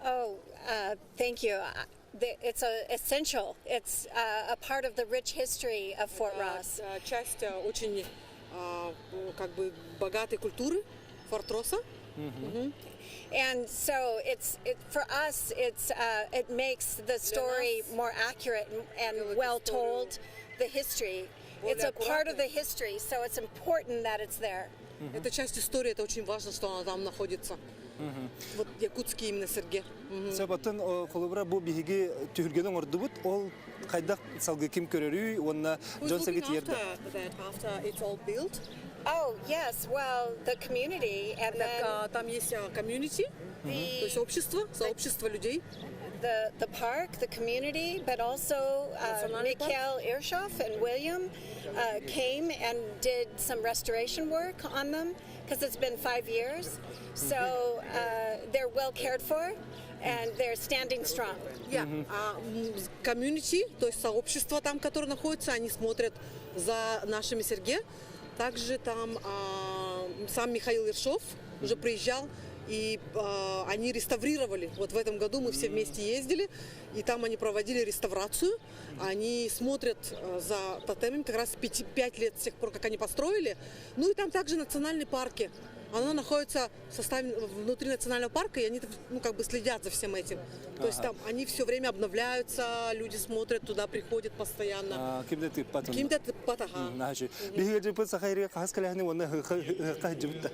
Oh, uh, thank you. it's a essential. It's a part of the rich history of Fort Ross. Часть очень как бы богатой культуры Форт Росса. And so it's it, for us it's uh, it makes the story more accurate and, and well told the history. It's a part of the history, so it's important that it's there. Это часть истории, это очень важно, что она там находится. Вот якутский именно сэргэ. Сөп, оттон холобура бу биһиги түһүлгэни оҥордубут, ол хайдах салгыы ким көрөрүй уонна дьон сэргэ тиэрдэ. After it's all built? Oh, yes, well, the community and then Там есть community, то есть общество, сообщество людей. The park, the community, but also Mikhail Ershov and William came and did some restoration work on them because it's been 5 years. So they're well cared for and they're standing strong. Yeah. Community, то есть сообщество там, которое находится, они смотрят за нашими сэргэ. Также там сам Михаил Ершов уже приезжал, и они реставрировали. Вот в этом году мы все вместе ездили, и там они проводили реставрацию. Они смотрят за тотемами как раз 5 лет с тех пор, как они построили. Ну и там также национальные парки. Оно находится в составе, внутри национального парка, и они ну, как бы следят за всем этим. То есть там они все время обновляются, люди смотрят, туда приходят постоянно. Ким да тыыппат. Ким да тыыппат, ага. Биһиги дьыппыт Саха сиригэр хаһыс кэлээһинэ уонна хаһыс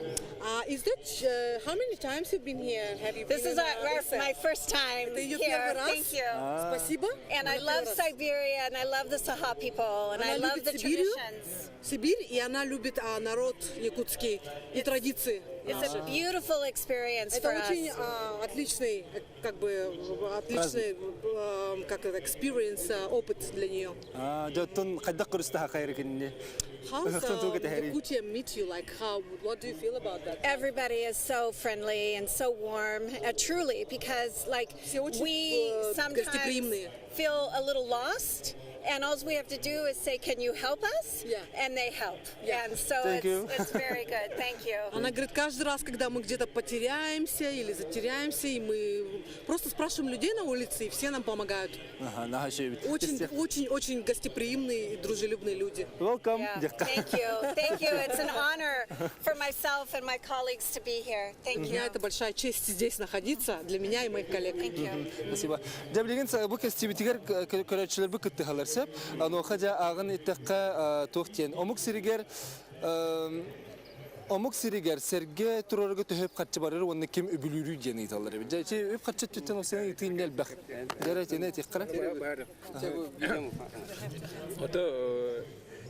Is that how many times you've been here? Have you This been is in, our, my first time Это ее here. первый раз. Thank you. Спасибо. And I love Siberia and I love the Saha people and I Она love любит the Сибирью, traditions. Сибирь, и она любит народ якутский и традиции. It's a beautiful experience Это for us. очень отличный, как бы, отличный, как это, experience, опыт для нее. Дьэ оттон хайдах көрүстэ Саха сирэ кинини. How's Yakutia meet you? Like, how? What do you feel about that? Everybody is so friendly and so warm, truly, because like we sometimes гостеприимные. Feel a little lost, and all we have to do is say, "Can you help us?" Yeah. And they help. And so Thank it's, you. it's very good. Thank you. Она говорит, каждый раз, когда мы где-то потеряемся или затеряемся, и мы просто спрашиваем людей на улице, и все нам помогают. Ага, наһаа үчүгэй. Очень, очень, очень гостеприимные и дружелюбные люди. Welcome. Yeah. Thank you. Thank you. It's an honor for myself and my colleagues to be here. Thank Для меня you. это большая честь здесь находиться, для меня и моих коллег. Спасибо. Дьэ билигин бу кэпсэтиибитигэр көрөөччүлэрбит кыттыһаллар сөп. Онуоха дьэ ааҕан эттэххэ туох диэн. Омук сиригэр сэргэ туруорарга төһө үп-харчы барар уонна ким үбүлүүрүй диэн ыйыталлар эбит. Дьэ ити үп-харчы өттүттэн осыйан ыйытыы элбэх. Дьэрэ тиэнэ этиэххэ. Ото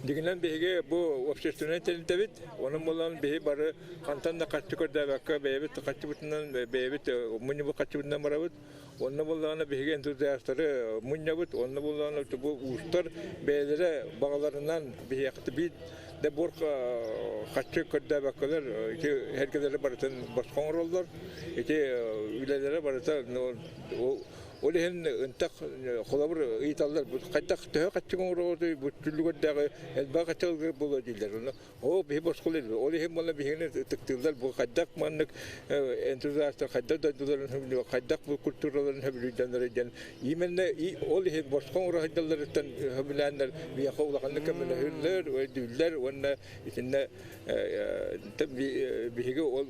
дигинен биһиги бу общественный тэрилтэбит, онон буолан биһи бары хантан да харчы көрдөөбөккө бэйэбит харчыбытынан бэйэбит мунньубут харчыбытынан барабыт. Онно буоллаҕына биһиги энтузиастары мунньабыт, онно буоллаҕына бу уустар бэйэлэрэ баҕаларынан биһиэхэ биир да буор харчы көрдөөбөккөлөр ити сэргэлэри барытын босхо оҥороллор. Ити үлэлэрэ барыта ол иһин ынтах холобур ыйыталлар хайдах төһө харчы оҥороҕутуй бу түллүгэрдээҕи элбэх харчы буолуо дииллэр. О биһи босхол ол иһин буолла биһигини ытыктыыллар бу хайдах маннык энтузиастар хайдах дойдуларын хайдах бу культураларын хөбүлүүллэр диэн именно ол иһин босхо оҥоро сылдьалларыттан хөбүлээннэр биһиэхэ улаханнык көмөлөһөллөр өйдүүллэр уонна итиннэ биһиги ол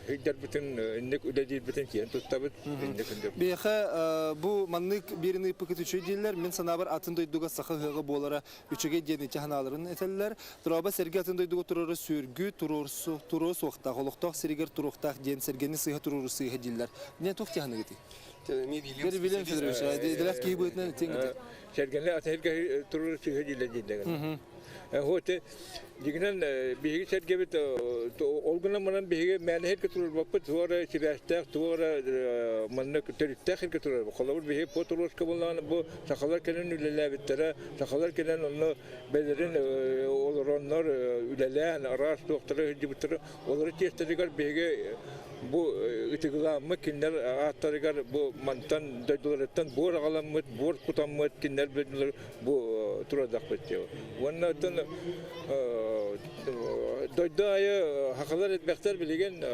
сылдьарбытын инник үлэлиирбитин киэн туттабыт инник Биһиэхэ бу маннык биэриини ыыппыккыт үчүгэй дииллэр, мин санаабар атын дойдуга саха ыһыаҕа буолара үчүгэй диэн ити санааларын этэллэр. Дорообо сэргэ атын дойдуга турара сүөргү туруо суохтаах, олохтоох сиригэр туруохтаах диэн сэргэни сыыһа туруору сыыһа дииллэр. Не туох тиһаныгыты? Бери Вильям Федорович, идэлээх киһи быһыытынан этиэҥ Сэргэни атын сиргэ туруору сыыһа дииллэр дииллэр. Хоте дигинен биһиги сэргэбит ол гынан манан биһиги мээнэ сиргэ туруорбаппыт туора сибээстээх туора манна төрүттээх сиргэ турар. Холобур биһиги по туруоска буоллаҕына бу сахалар кэлэн үлэлээбиттэрэ, сахалар кэлэн онно бэлэрин олороннор үлэлээн араас туохтары сылдьыбыттара олору чиэстэригэр биһиги бу ытыгылааммыт кинилэр ааттарыгар бу мантан дойдуларыттан буор аҕаламмыт, буор кутаммыт кинилэр дойдулар бу турадахпыт диye. Уонна оттон дойду аайы сахалар элбэхтэр билигин.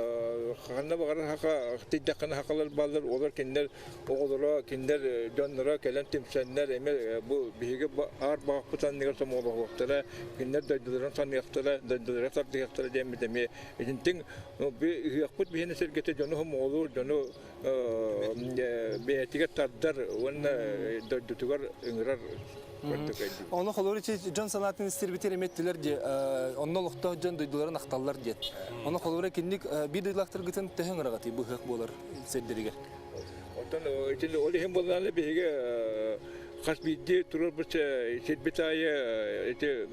Ханна баҕарар хака тыйдаххына хакалар бааллар, олор кинилэр оҕолоро, кинилэр дьонноро кэлэн түмсэннэр эмиэ бу биһиги аар баҕахпыт анныгар сомоҕолоһуохтара, кинилэр дойдуларын саныахтара, дойдулара тардыһыахтара диэммит эмиэ итинтиҥ ыһыахпыт биһиэнэ сэргэтэ дьону сомоҕолуур, дьону бэйэтигэр тардар уонна дойдутугар ыҥырар Ону холобур дьон санаатын истэрбитин эмиэттилэр дии, онно олохтоох дьон дойдуларын ахталлар диэн. Ону холобура кинник биир дойдулаахтаргытын төһө ыҥыраҕытый быһыах буолар сирдэригэр? Оттон ити ол иһин буоллаҕына биһиги хас биирдии турарбыт сирбит аайы ити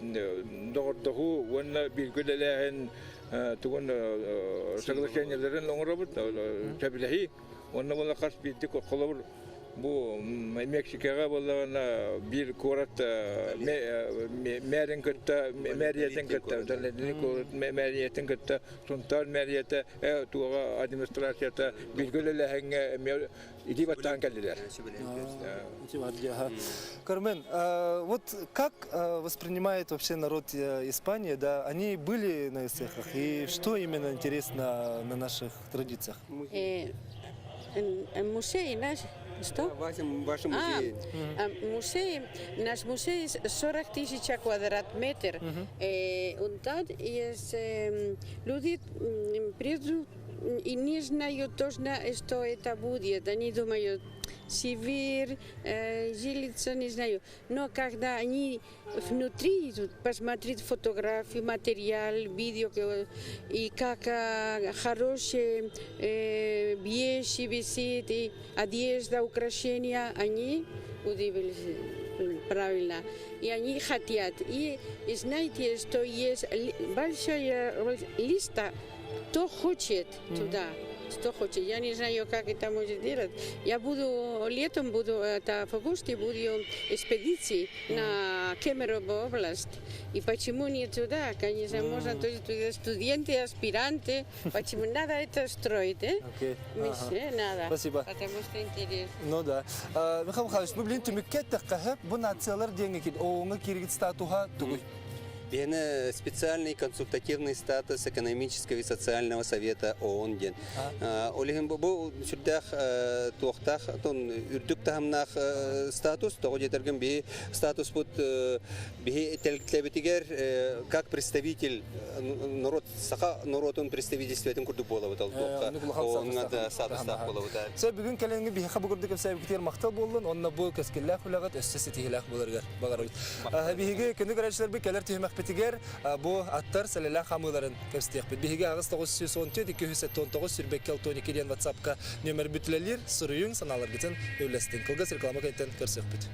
доҕордоһуу уонна бииргэ үлэлээһин тугун соглашениеларын оҥоробут, сөбүлэһии. Уонна буолла хас биирдии холобур бу Мексикаҕа буоллаҕына биир куорат мэрин кытта мэриятын кытта мэриятын кытта Сунтаар мэрията туоҕа администрацията бииргэ үлэлээһиҥҥэ эмиэ илии баттаан кэллилэр. Кармен, вот как воспринимает вообще народ Испании, да, они были на цехах, и что именно интересно на наших традициях? Музей наш, что? Вашем, вашем музее. А, музей, наш музей 40 тысяч квадрат метр. Угу. Там есть люди придут и не знают точно, что это будет. Они думают, Сибирь, Жилица, не знаю. Но когда они внутри идут, посмотреть фотографии, материал, видео, и как хорошие вещи висит, и одежда, украшения, они удивились правильно. И они хотят. И знаете, что есть большая листа, кто хочет туда что хочет. Я не знаю, как это может делать. Я буду, летом буду, это в августе буду экспедиции на Кемерово область. И почему не туда? Конечно, можно тоже туда студенты, аспиранты. Почему надо это строить, э? Окей. Ага. Надо. Спасибо. Потому что интересно. Ну да. Михаил Михайлович, бу билин түмүккэ эттэххэ, бу нациялар диэҥҥэ ООН-ҥа кииригит статуһа тугуй? Биһиэнэ специальный консультативный статус экономического и социального совета ООН диэн. Ол иһин бу сүрдээх туохтаах үрдүк таһымнаах статус, тоҕо диэтэргин биһи статуспут биһи тэлгэбитигэр как представитель народ саха норуотун представительствотын курдук буолабыт ол туохха ООН-ҥа да статустаах буолабыт. Сөп бүгүн кэлэҥҥи биһиэхэ бу курдук кэпсээбиккитигэр махтал буоллун уонна бу кэскиллээх үлэҕит өссө ситиһиилээх буоларыгар баҕарабыт. Биһиги күнү көрөөччүлэрбит кэлэр түһүмэхпитигэр бу аттар сэлэлээх хамыыларын кэпсэтиэхпит. Биһиги 8 914 279 сүүрбэккэ 62 диэн WhatsApp-ка нүөмэрбит үлэлиир. Суруйуҥ, санааларгытын үллэстиҥ. Кылгас реклама кэнниттэн көрсүөхпүт.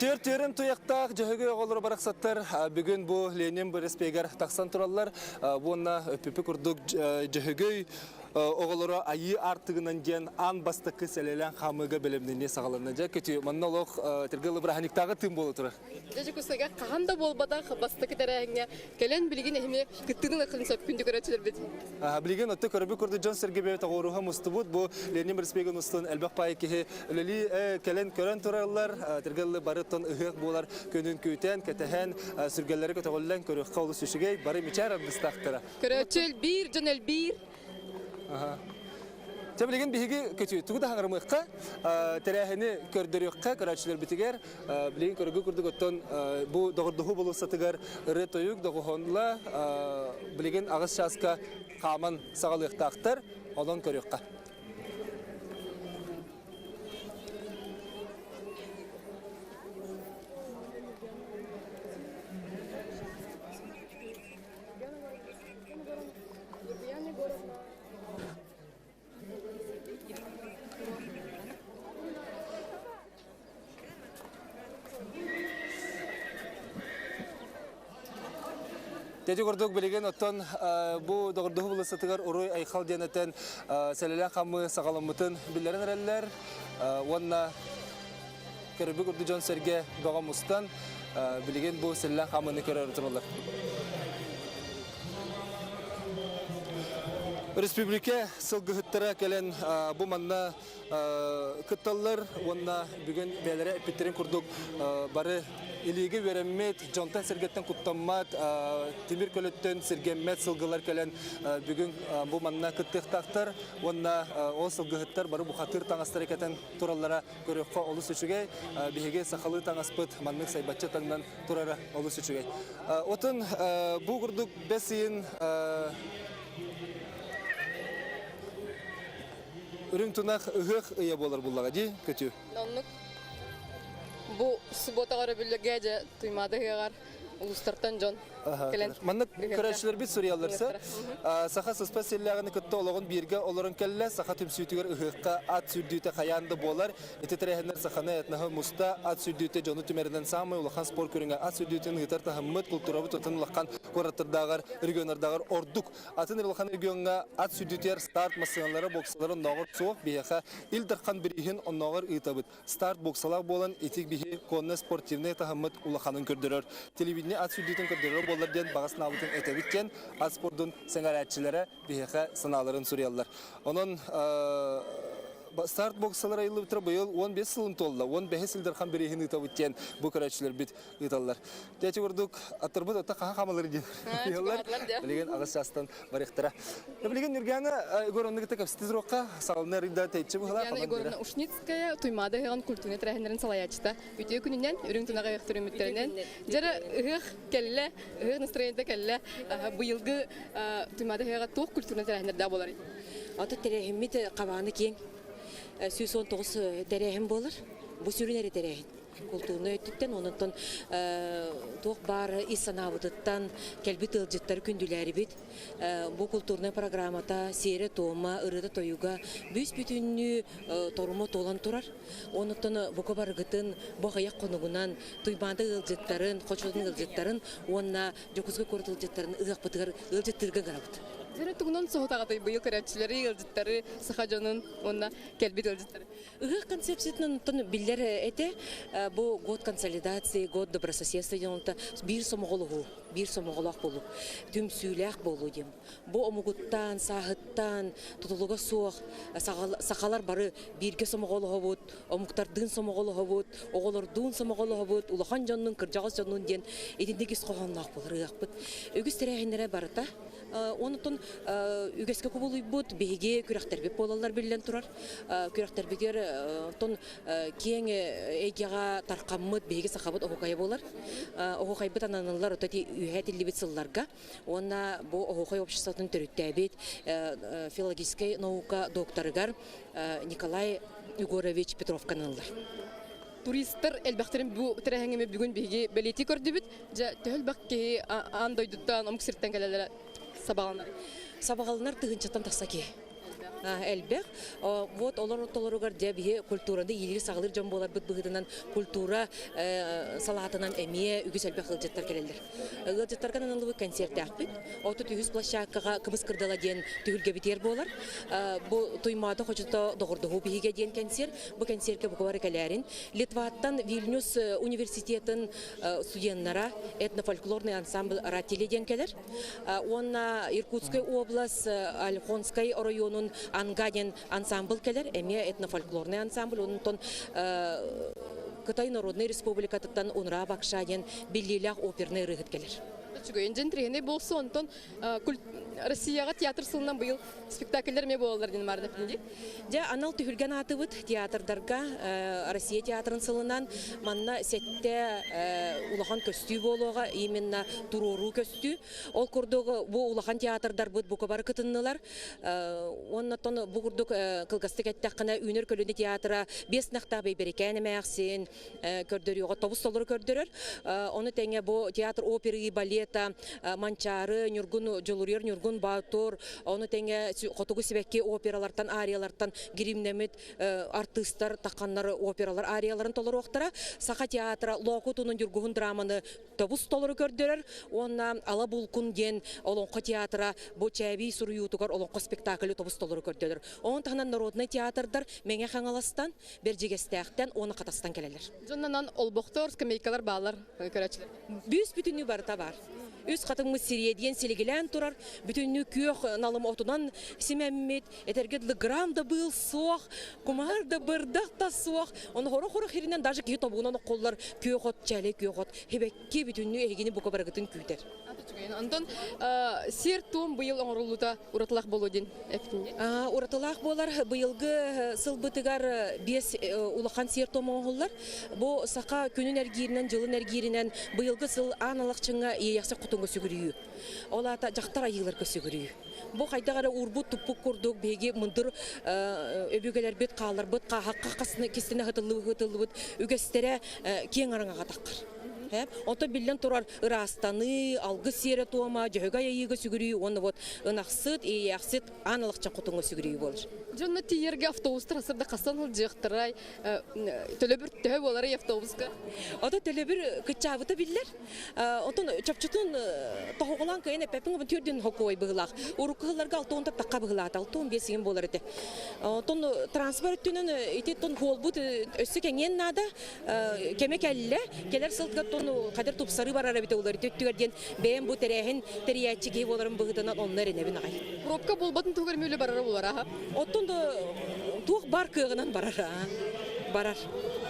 Түөр түөрэн туйахтаах дьөһөгөй оҕолоро барахсаттар бүгүн бу Ленин бэрэспиэгэр тахсан тураллар. Уонна өппүпү курдук дьөһөгөй оҕолоро айыы аартыгынан диэн аан бастакы сэлэлээн хаамыыга бэлэмнэнии саҕаланна. Дьэ, көтүү, манна олох тиргэл бырааһынньыктааҕы тыын буола турар. Дьэ, Дьокуускайга хаһан да буолбатах бастакы тэрээһиҥҥэ кэлэн билигин эһими кыттыыны ылыаххын сөп күндү көрөөччүлэрбит. Билигин отто көрөбүт курдук дьон-сэргэ бэйэ тоҕуоруһа мустубут. Бу Ленин проспегын устун элбэх паай киһи үлэлии кэлэн көрөн тураллар. Тиргэллы барыттан ыһыах буолар күнүн күүтэн, кэтэһэн, сүргэллэри көтөҕүллэн көрүөххэ олус үчүгэй. Бары мичээр аргыстаахтара. Көрөөччү элбиир, дьон элбиир. Чэ билигин биһиги көтүү тугу да хаҥарымыахха, тэрээһини көрдөрүөххэ көрөөччүлэрбитигэр билигин көргү курдук оттон бу доҕордоһуу болуоссатыгар ырыа-тойук доҕуһуонла билигин аҕыс чааска хааман саҕалыахтаахтар, онон көрүөххэ. Дьэ курдук билигин оттон бу доҕордоһуу булусатыгар уруй айхал диэн этэн сэлэлээх хамыы саҕаламмытын биллэрэн эрэллэр уонна көрбүт курдук дьон-сэргэ бөҕө мустан билигин бу сэлэлээх хамыыны көрөр тураллар. Республика сылгыһыттара кэлэн бу манна кытталлар уонна бүгүн бэйэлэрэ эппиттэрин курдук бары илиигэ үөрэммит, дьонтон сиргэттэн куттаммат, тимир көлөттөн сиргэммэт сылгылар кэлэн бүгүн бу манна кыттыахтаахтар уонна ол сылгыһыттар бары бухатыыр таҥастары кэтэн тураллара көрүөххэ олус үчүгэй. Биһиги сахалыы таҥаспыт маннык сайбаччы таҥнан турара олус үчүгэй. Отун бу курдук бэс ыйын Үрүҥ тунах ыһыах ыйа буолар буллаҕа дии, көтүү. Оннук. Бу субботаҕа өрөбүллэргэ дьэ Туймаада ыһыаҕар улуустартан дьон кэлэн Маннык көрөөччүлэрбит суруйалларса, саха сыспа силлээҕини кытта олоҕун бииргэ олорон кэллэ, саха түмсүүтүгэр ыһыахха ат сүүрдүүтэ хайаан да буолар. Ити тэрээһиннэр саханы этноһы муста, ат сүүрдүүтэ дьону түмэринэн саамай улахан спорт көрүҥэ ат сүүрдүүтүн ыытар таһыммыт, култуурабыт отун улахан куораттардааҕар, регионнардааҕар ордук. Атын улахан региоҥҥа ат сүдүтүгэр старт массыыналара, боксалара оннооҕор суох. Биһиэхэ Ил Дархан бирииһин оннооҕор ыытабыт. Старт боксалаах буолан ити биһи конно спортивнай таһыммыт улаханын көрдөрөр. Телевидение ат сүдүтүн көрдөрөр буоллар диэн баҕа санаабытын этэбит диэн ат спордун сэҥээрээччилэрэ биһиэхэ санааларын суруйаллар. Онон старт боксалар айыллыбыттара быйыл 15 сылын туолла. 15 Ил Дархан бирииһин ыытабыт диэн бу көрөөччүлэрбит ыыталлар. Дьэ курдук аттарбыт отта хаһан хамалыр диэн ыйаллар. Билигин аҕыс чаастан барыахтара. Билигин Нюргана Егоровна кытта кэпсэтэ туруохха саҕалана арыйда тэйчи быһылаах. Нюргана Егоровна Ушницкая Туймаада ыһыаҕын культурнай тэрээһиннэрин салайааччыта. Үтүө күнүнэн, үрүҥ тунаҕа ыһыах түрүмүттэринэн. Дьэрэ ыһыах кэллэ, ыһыах настроениета кэллэ. Быйылгы Туймаада ыһыаҕа туох культурнай тэрээһиннэрдээх буоларый? Аты тэрээһиммит хабааны киэҥ. 119 тэрээһин буолар. Бу сүрүн эрэ тэрээһин. култуурунай өттүттэн, онон туох баар ис санаабытыттан кэлбит ыалдьыттары күндүлээрибит. Бу култуурунай программата сиэрэ-туома, ырыата-тойуга бүүс-бүтүннүү торума туолан турар. Онуттан бука барыгытын бу аҕыйах хонугунан Туймаада ыалдьыттарын, Хочотун ыалдьыттарын уонна Дьокуускай куорат ыалдьыттарын ыһыахпытыгар ыалдьыттыырга ыҥырабыт. Дьэрэ тугунан соһутаҕытай быйыл көрөөччүлэри, ыалдьыттары, саха дьонун уонна кэлбит ыалдьыттары? Ыһыах концепциятынан оттон биллэр этэ бу год консолидации, год добрососедства диэн онто биир сомоҕолоһуу, биир сомоҕолоох буолуу, түмсүүлээх буолуу диэн. Бу омугуттан, сааһыттан тутулуга суох сахалар бары бииргэ сомоҕолоһобут, омуктардыын сомоҕолоһобут, оҕолордуун сомоҕолоһобут, улахан дьоннуун, кырдьаҕас дьоннуун диэн итинник ис хоһоонноох буолар ыһыахпыт. Үгүс тэрээһиннэрэ барыта Онтон үгэскэ кубулуйбут биһиги күрэхтэрбит буолаллар биллэн турар. Күрэхтэрбитигэр онтон киэҥ эйгэҕэ тархаммыт биһиги сахабыт оһуокайа буолар. Оһуокайбыт ананыллар ото үөһэ этиллибит сылларга. Уонна бу оһуокай обществотын төрүттээбит филологическай наука докторыгар Николай Егорович Петровка ананыллар. Туристар элбэхтэрин бу тэрээһиҥҥэ бүгүн биһиги бэлиэтии көрдүбүт. Дьэ, төһө элбэх киһи аан дойдуттан, омук сиртэн кэлэллэрэ сабаҕаланар? Сабаҕаланар тыһыынчаттан тахса киһи. Элбэх. Вот олор ортолоругар дьэ биһи культураны иилиир-саҕалыыр дьон буоларбыт быһыытынан культура салаатынан эмиэ үгүс элбэх ыалдьыттар кэлэллэр. Ыалдьыттарга ананыллыбыт концертээхпит. 33 площадкаҕа Кымыс кырдала диэн түһүлгэбитигэр буолар. Бу Туймаада хочото доҕордоһуу биһигэ диэн кэнсиэр. Бу кэнсиэркэ бука бары кэлээрин. Литваттан Вильнюс университетын студеннара этнофольклорный ансамбль Ратили диэн кэлэр. Уонна Иркутскай область Ольхонскай оройуонун Анга диэн ансамбль кэлэр, эмиэ этнофольклорный ансамбль. Онтон Кытай Народнай Республикатыттан Унра Бакша диэн биллиилээх оперный ырыаһыт кэлэр. Үчүгэй дьэн болсу онтон Россияҕа театр сылынан быйыл спектакльлэр эмиэ буолаллар диэн баар дии. Дьэ, анал түһүлгэн аатыбыт театрдарга Россия театрын сылынан манна сэттэ улахан көстүү буолуоҕа, именно туруоруу көстүү. Ол курдук бу улахан театрдарбыт бука бары кытыннылар. Уонна бу курдук кылгастык эттэххинэ Үүнэр көлүөнэ театра биэс нахтаах бэйбэрикээн эмээхсин көрдөрүүҕэ тобус толору көрдөрөр. Ону тэҥэ бу театр оперы и балет балета, Манчаары, Ньургун Дьулуруйар Ньургун Боотур, ону тэҥэ Хотугу сибэкки опералартан, ариялартан гримнэммит артыыстар тахханнар опералар арияларын толоруохтара. Саха театра Лоокут уонна Ньургуһун драманы тобус толору көрдөрөр уонна Ала Булкун диэн олоҥхо театра бу Чээбий суруйуутугар олоҥхо спектаклы тобус толору көрдөрөр. Онон таһынан народнай театрдар Мэҥэ Хаҥаластан, Бэрдьигэстээхтэн уонна Хатастан кэлэллэр. Дьоннонон олбохтор, скамейкалар бааллар көрөөччүлэр. Бүүс бүтүннүү барыта баар. Үс хатыҥмыт сириэдийэн силигилээн турар, бүтүннүү күөх налым отунан симэммит, этэргэ дылы грамм да быыл суох, кумаар да бырдах да суох. Ону хоро-хоро хиринэн даже киһи тобугунан оккуллар күөх от, чээлэй күөх от, хибэкки бүтүннүү эһигини бука барыгытын күүтэр. Онтон сиэр-туом быйыл оҥоруллуута уратылаах буолуо диэн эптин дии. Уратылаах буолар. Быйылгы сылбытыгар биэс улахан сиэр-туом оҥоһуллар. Бу саха күнүн эргииринэн, дьылын эргииринэн быйылгы сыл аан алахчыҥҥа Иэйэхсит Хотуҥҥа сүгүрүйүү. Ол аата дьахтар айыыларга сүгүрүйүү. Бу хайдах эрэ уурбут-туппут курдук биһиги мындыр өбүгэлэрбит хаалларбыт хааһахха кистэнэ ыһытыллыбыт үгэстэрэ киэҥ араҥаҕа таххар. Онтон биллэн турар ыраастаныы, алгыс сиэрэ-туома, дьөһөгөй айыыга сүгүрүйүү уонна вот ынахсыт, иэйээхсит аан алахчан хотуҥҥа сүгүрүйүү буолар. Дьонно тиийэргэ автобустар асырда хасан сылдьыахтарай, төлөбүр төһө буоларый автобуска? Ото төлөбүр кыччаабыта биллэр. Онтон чопчутун тоһоҕолоон кыайан эппэппин обун түөрдүн хокуой быһылаах. Урукку сылларга 60 тахха быһылаата, 65 сигин буолар этэ. Онтон транспорт өттүнэн ити тон хуолбут өссө кэҥиэн наада. Кэмэ кэллэ. Кэлэр сылга тон хадыр тупсарыы барар эбитэ улар өттүгэр диэн бэйэм бу тэрээһин тэрийээччи киһи буоларым быһыытынан онно эрэнэбин аҕай. Пробка буолбатын туһугар мүлү барара булар аха. Оттон да туох бар кыаҕынан барар аа. Барар.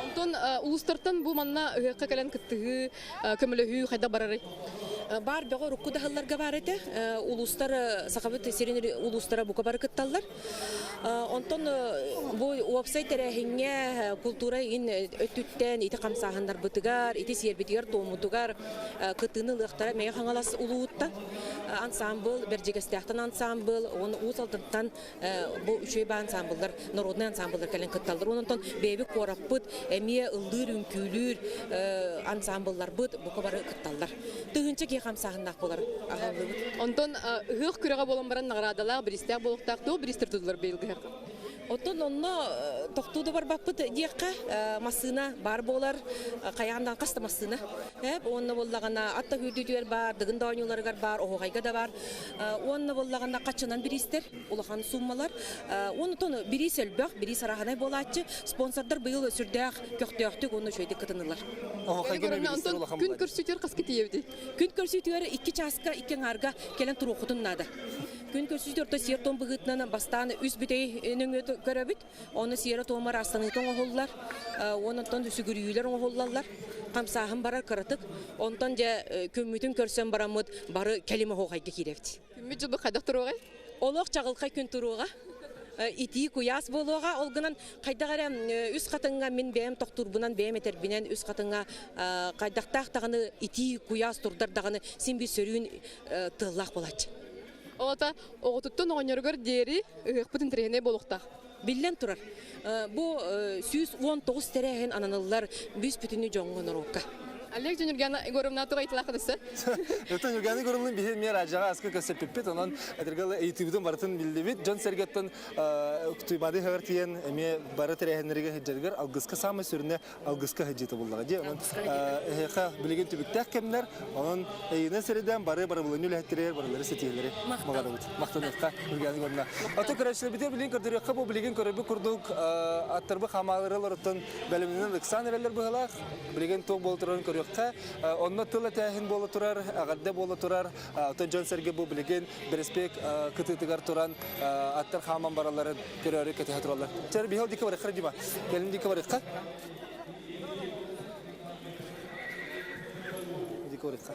Онтон улуустартан бу манна ыһыахха кэлэн кыттыһыы, көмөлөһүү хайдах барарый? Бар бөҕө урукку да сылларга баар этэ. Улуустар Сахабыт сирин улуустара бука бары кытталлар. Онтон бу уопсай тэрээһиҥҥэ култуура иһин өттүттэн ити хамсааһыннарбытыгар, ити сиэрбитигэр-туоммутугар кыттыыны ылыахтара Мэҥэ Хаҥалас улууһуттан ансаамбыл, Бэрдьигэстээхтэн ансаамбыл, уонна Уус Алдантан бу үчүгэй баа ансаамбыллар, народнай ансаамбыллар кэлэн кытталлар. Онтон бэйэбит куораппыт эмиэ ыллыыр, үҥкүүлүүр ансаамбылларбыт бука бары кытталлар. Тыһыынча киһи хамсааһыннаах буолар аһыллыбыт. Онтон ыһыах күрэҕэ буолан баран наҕараадалаах, бириистээх буолуохтаах туох бириистэр тутуллар быйылгы ыһыахха? Оттон онно тохтуу да барбаппыт диэххэ, массыына баар буолар, хайаан да хас да массыына. Уонна буоллаҕына ат да сүүрдүүтүгэр баар, дыгын да оонньууларыгар баар, оһуохайга да баар. Уонна буоллаҕына хаччынан бириистэр, улахан сууммалар. Уонна тон бириис элбэх, бириис арааһынай буолааччы. Спонсордар быйыл сүрдээх көхтөөхтүк уонна үчүгэйдик кытыннылар. Онтон күн көрсүүтүгэр хаска тиийэбитий? Күн көрсүүтүгэр икки чааска, икки аҥаарга кэлэн туруоххутун наада. Күн көрсүүтүгэр орто сиэр-туом быһыытынан бастаан үс бүтэй нөҥүө көрөбүт. Ону сиэрэ-туома ыраастаныыта оҥоһуллар, уонна онтон сүгүрүйүүлэр оҥоһуллаллар. Хамсааһын барар кыратык. Онтон дьэ күммүтүн көрсөн бараммыт бары кэлим оһуохайга киирэбит. Күммүт дьылбыт хайдах туруоҕай? Олох чаҕылхай күн туруоҕа. Итии куйаас буолуоҕа. Ол гынан хайдах эрэ үс хатыҥҥа мин бэйэм тохтуурбунан, бэйэм этэрбинэн үс хатыҥҥа хайдахтаах даҕаны итии куйаас турдар даҕаны син биир сөрүүн тыаллаах буолааччы. Оҕото оҕотуттан оҕонньоругар диэри ыһыахпыт интэриэһинэй буолуохтаах. Биллэн турар, бу 119 тэрээһин ананыллар бүүс-бүтүннүү дьоҥҥо норуокка. Олег Нюргана Егоровна туга ыйыталаах өссө? Өтөн Нюргана Егоровна биһи эмиэ раджаҕа аска көсөппүппүт, онон этэргэ ыйытыыбытын барытын биллибит. Дьон сэргэттэн Туймаады ыһыаҕар тиийэн эмиэ бары тэрээһиннэригэр сылдьарыгар алгыска саамай сүрүнэ алгыска сылдьыыта буллаҕа дии. Онон эһиэхэ билигин түбүктээх кэмнэр, онон эйиэнэ сирэйдээн бары барыбылыны үлэһиттэригэр барылары ситиһиилэри баҕарабыт. Махтаныахха Нургиана Егоровна. Ото көрөөччүлэрбитигэр билигин көрдөрүөххэ бу билигин көрөрбүт курдук аттарбы хамаалырыларыттан бэлэмнэнэн ыксаан эрэллэр быһыылаах. Билигин туох буола турарын көрүөххэ. Онно тыл этээһин буола турар, эҕэрдэ буола турар. Оттон дьон-сэргэ бу билигин бэрэспиэк кытыытыгар туран аттар хааман баралларын көрөөрү кэтэһэ тураллар. Чэр биһил дикки барыхха Дима. Кэлин дикки барыхха. Дикки барыхха.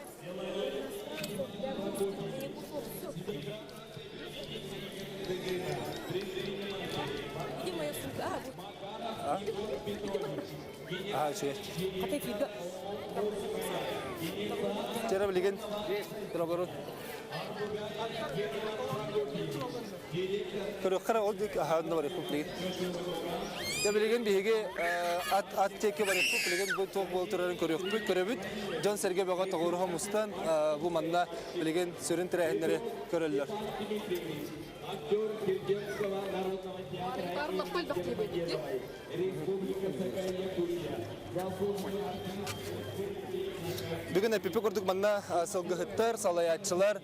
Где моя сумка? А, вот. А? А, үчүгэй. Хата эфирга. Чэрэ билигин Трогорут. Көрүөххэ ол диэки аһаан да барыахпыт билигин. Дьэ билигин биһиги ат ат диэки барыппыт, билигин бу туох буола турарын көрүөхпүт, көрөбүт. Дьон-сэргэ бөҕө тоҕуоруһа мустан бу манна билигин сүрүн тэрээһиннэри көрөллөр. Бүгүн эпипи курдук манна сылгыһыттар, салайааччылар,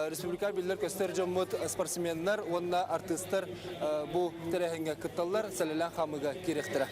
республика биллэр-көстөр дьоммут, спортсменнар уонна артыыстар бу тэрээһиҥҥэ кытталлар, сэлэлээн хаамыыга киириэхтэрэ.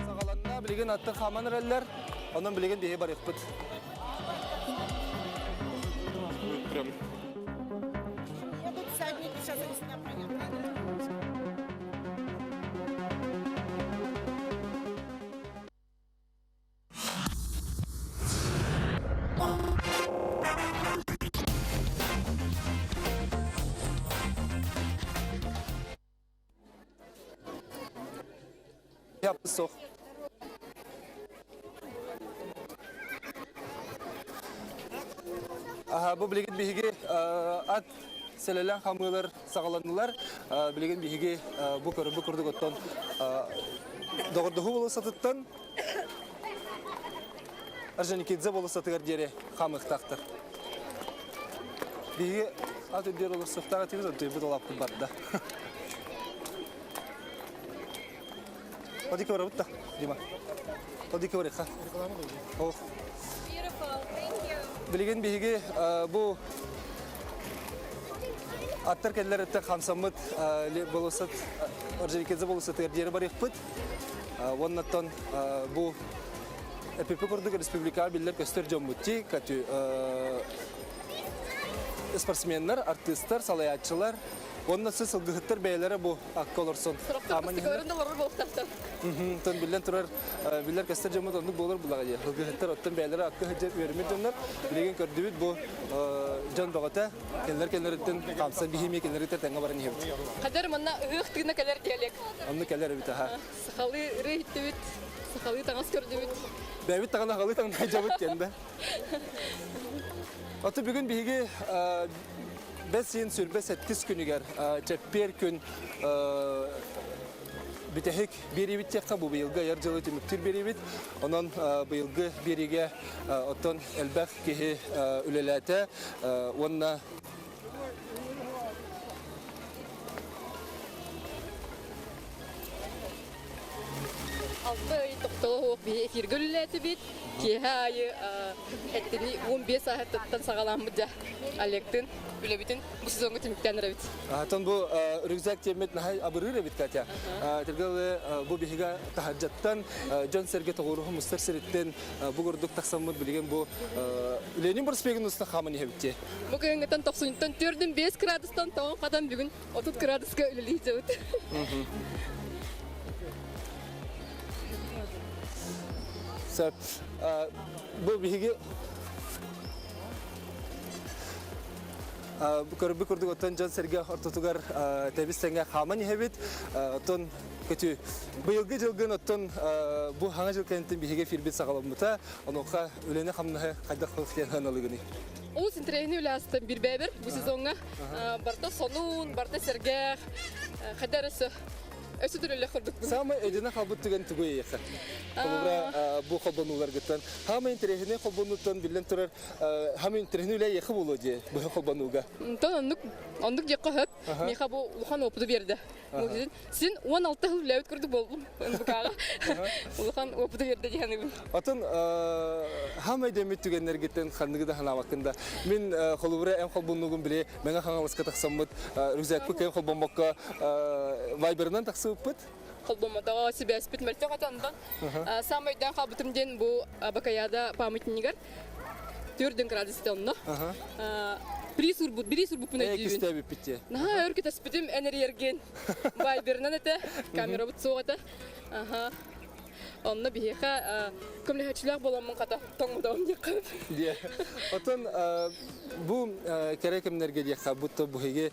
Саҕаланна, билигин аттар хааман эрэллэр, онон билигин биһи барыахпыт. Прям Едут всадники, сейчас они сюда проедут. Суох. Бу билигин биһиги ат сэлэлээн хамыылар саҕаланнылар. Билигин биһиги бу көрбүт курдук оттон доҕордоһуу болуоссатыттан Орджоникидзе болуоссатыгар диэри хаамыахтаахтар. Биһиги ат үрдүгэр олорсуохтаах этибит, онтуйбут олааппыт барда. Оди көрөбүт да, Дима. Оди көрүөххэ. Ох. Билигин биһиги бу аттар кэллэриттэн хамсаммыт болуоссат Орджоникидзе болуоссатыгар диэри барыахпыт. Уоннаттан бу эпипи курдук республикаҕа биллэр-көстөр дьоммут ти спортсменнар, артыыстар, салайааччылар уонна сылгыһыттар бэйэлэрэ бу акка олорсон хааман иһэллэр. олорор буолуохтаахтар. Тон биллэн турар, биллэр көстөр дьоммут оннук буолар булаҕа дии. Сылгыһыттар оттон бэйэлэрэ акка сылдьар үөрэммит дьоннор. Билигин көрдүбүт бу дьон бөҕөтө кинилэр кэллэриттэн хаамсан биһиэмиэ кинилэриттэн тэҥҥэ баран иһэбит. Хадыр манна ыһыах тыына кэлэр диалект. Оннук кэлэр эбит аха. Сахалыы ырыа иһиттибит, сахалыы таҥас көрдүбүт. Бэйэбит таҕана сахалыы таҥнай дьабыт диэн да. Оту бүгүн биһиги бэс ыйын сүрбэ сэттис күнүгэр чэппиэр күн бүтэһик биэриибит диэххэ бу быйылгы айар дьылы түмүктүүр биэриибит. Онон быйылгы биэриигэ оттон элбэх киһи үлэлээтэ уонна Алта ый тохтоло суох биһи эфиргэ үлэлээтибит. Киэһэ аайы эттини 15 сааһыттан саҕаламмыт дьэ Олегтын үлэбитин бу сезоҥҥа түмүктээн эрэбит. Оттон бу рюкзак тиэммит наһай абырыыр эбит Катя. Тиргалы бу биһигэ таһырдьаттан дьон-сэргэ тоҕуоруһу мустар сириттэн бу курдук тахсаммыт билигин бу Ленин проспегын устан хааман иһэбит дии. Бу кыһыҥҥыттан тохсунньуттан төрдүн 5 градустан тоҥон хатан бүгүн 30 градуска үлэлии сылдьабыт. Сөп. Бу биһиги көрбүт курдук оттон дьон-сэргэ ортотугар тэбис-тэҥҥэ хааман иһэбит. Оттон көтүү быйылгы дьылгын оттон бу хаҥа дьыл кэнниттэн биһиги эфирбит саҕаламмыта. Онуоха үлэни-хамнаһы хайдах диэн сыаналыыгыный? Олус интэриэһинэй үлэ астан бирбээбэр бу сезоҥҥа барыта сонун, барыта сэргэх, хайда эрэ өссө өссө төрөллөх курдукпун. Саамай өйдөнө хаалбыт түгэн тугуй эйиэхэ? Холобура, бу холбонууларгыттан хаама интэриэһинэй холбонууттан биллэн турар хаама интэриэһинэй үлэ эйиэхэ буолуо дии быһа холбонууга. Онтон оннук оннук диэххэ сөп. Миэхэ бу улахан опыту биэрдэ. Син 16 жыл үлээбит курдук болдум НБК-га. Улахан опыту биэрдэ дии саныыбын. Отон хаамай дэммит түгэннэргиттэн ханныгы да санаабаккын да. Мин холобура эн холбоннугум били Мэҥэ Хаҥаласка тахсаммыт рюкзакпыт кыайан холбоммокко вайберынан тахсыбыппыт. Холбоммотоҕо сибээспит мөлтөх этэ онтон. Саамай өйдөөн хаалбытым диэн бу Бакаяда памятнигар төрдүн градус этэ онно. Приз урбут, бириз урбуппун өйдүүбүн. Кистээбиппит дии. Наһаа өр кэтэспитим эн эрийэргин. Вайберынан этэ, камерабыт суох этэ. Аха. Онно биһиэхэ көмөлөһөөччүлээх буоламмын хата тоҥмотоҕум диэххэ. Диэ. Оттон бу кэрэ кэмнэргэ диэххэ бу биһиги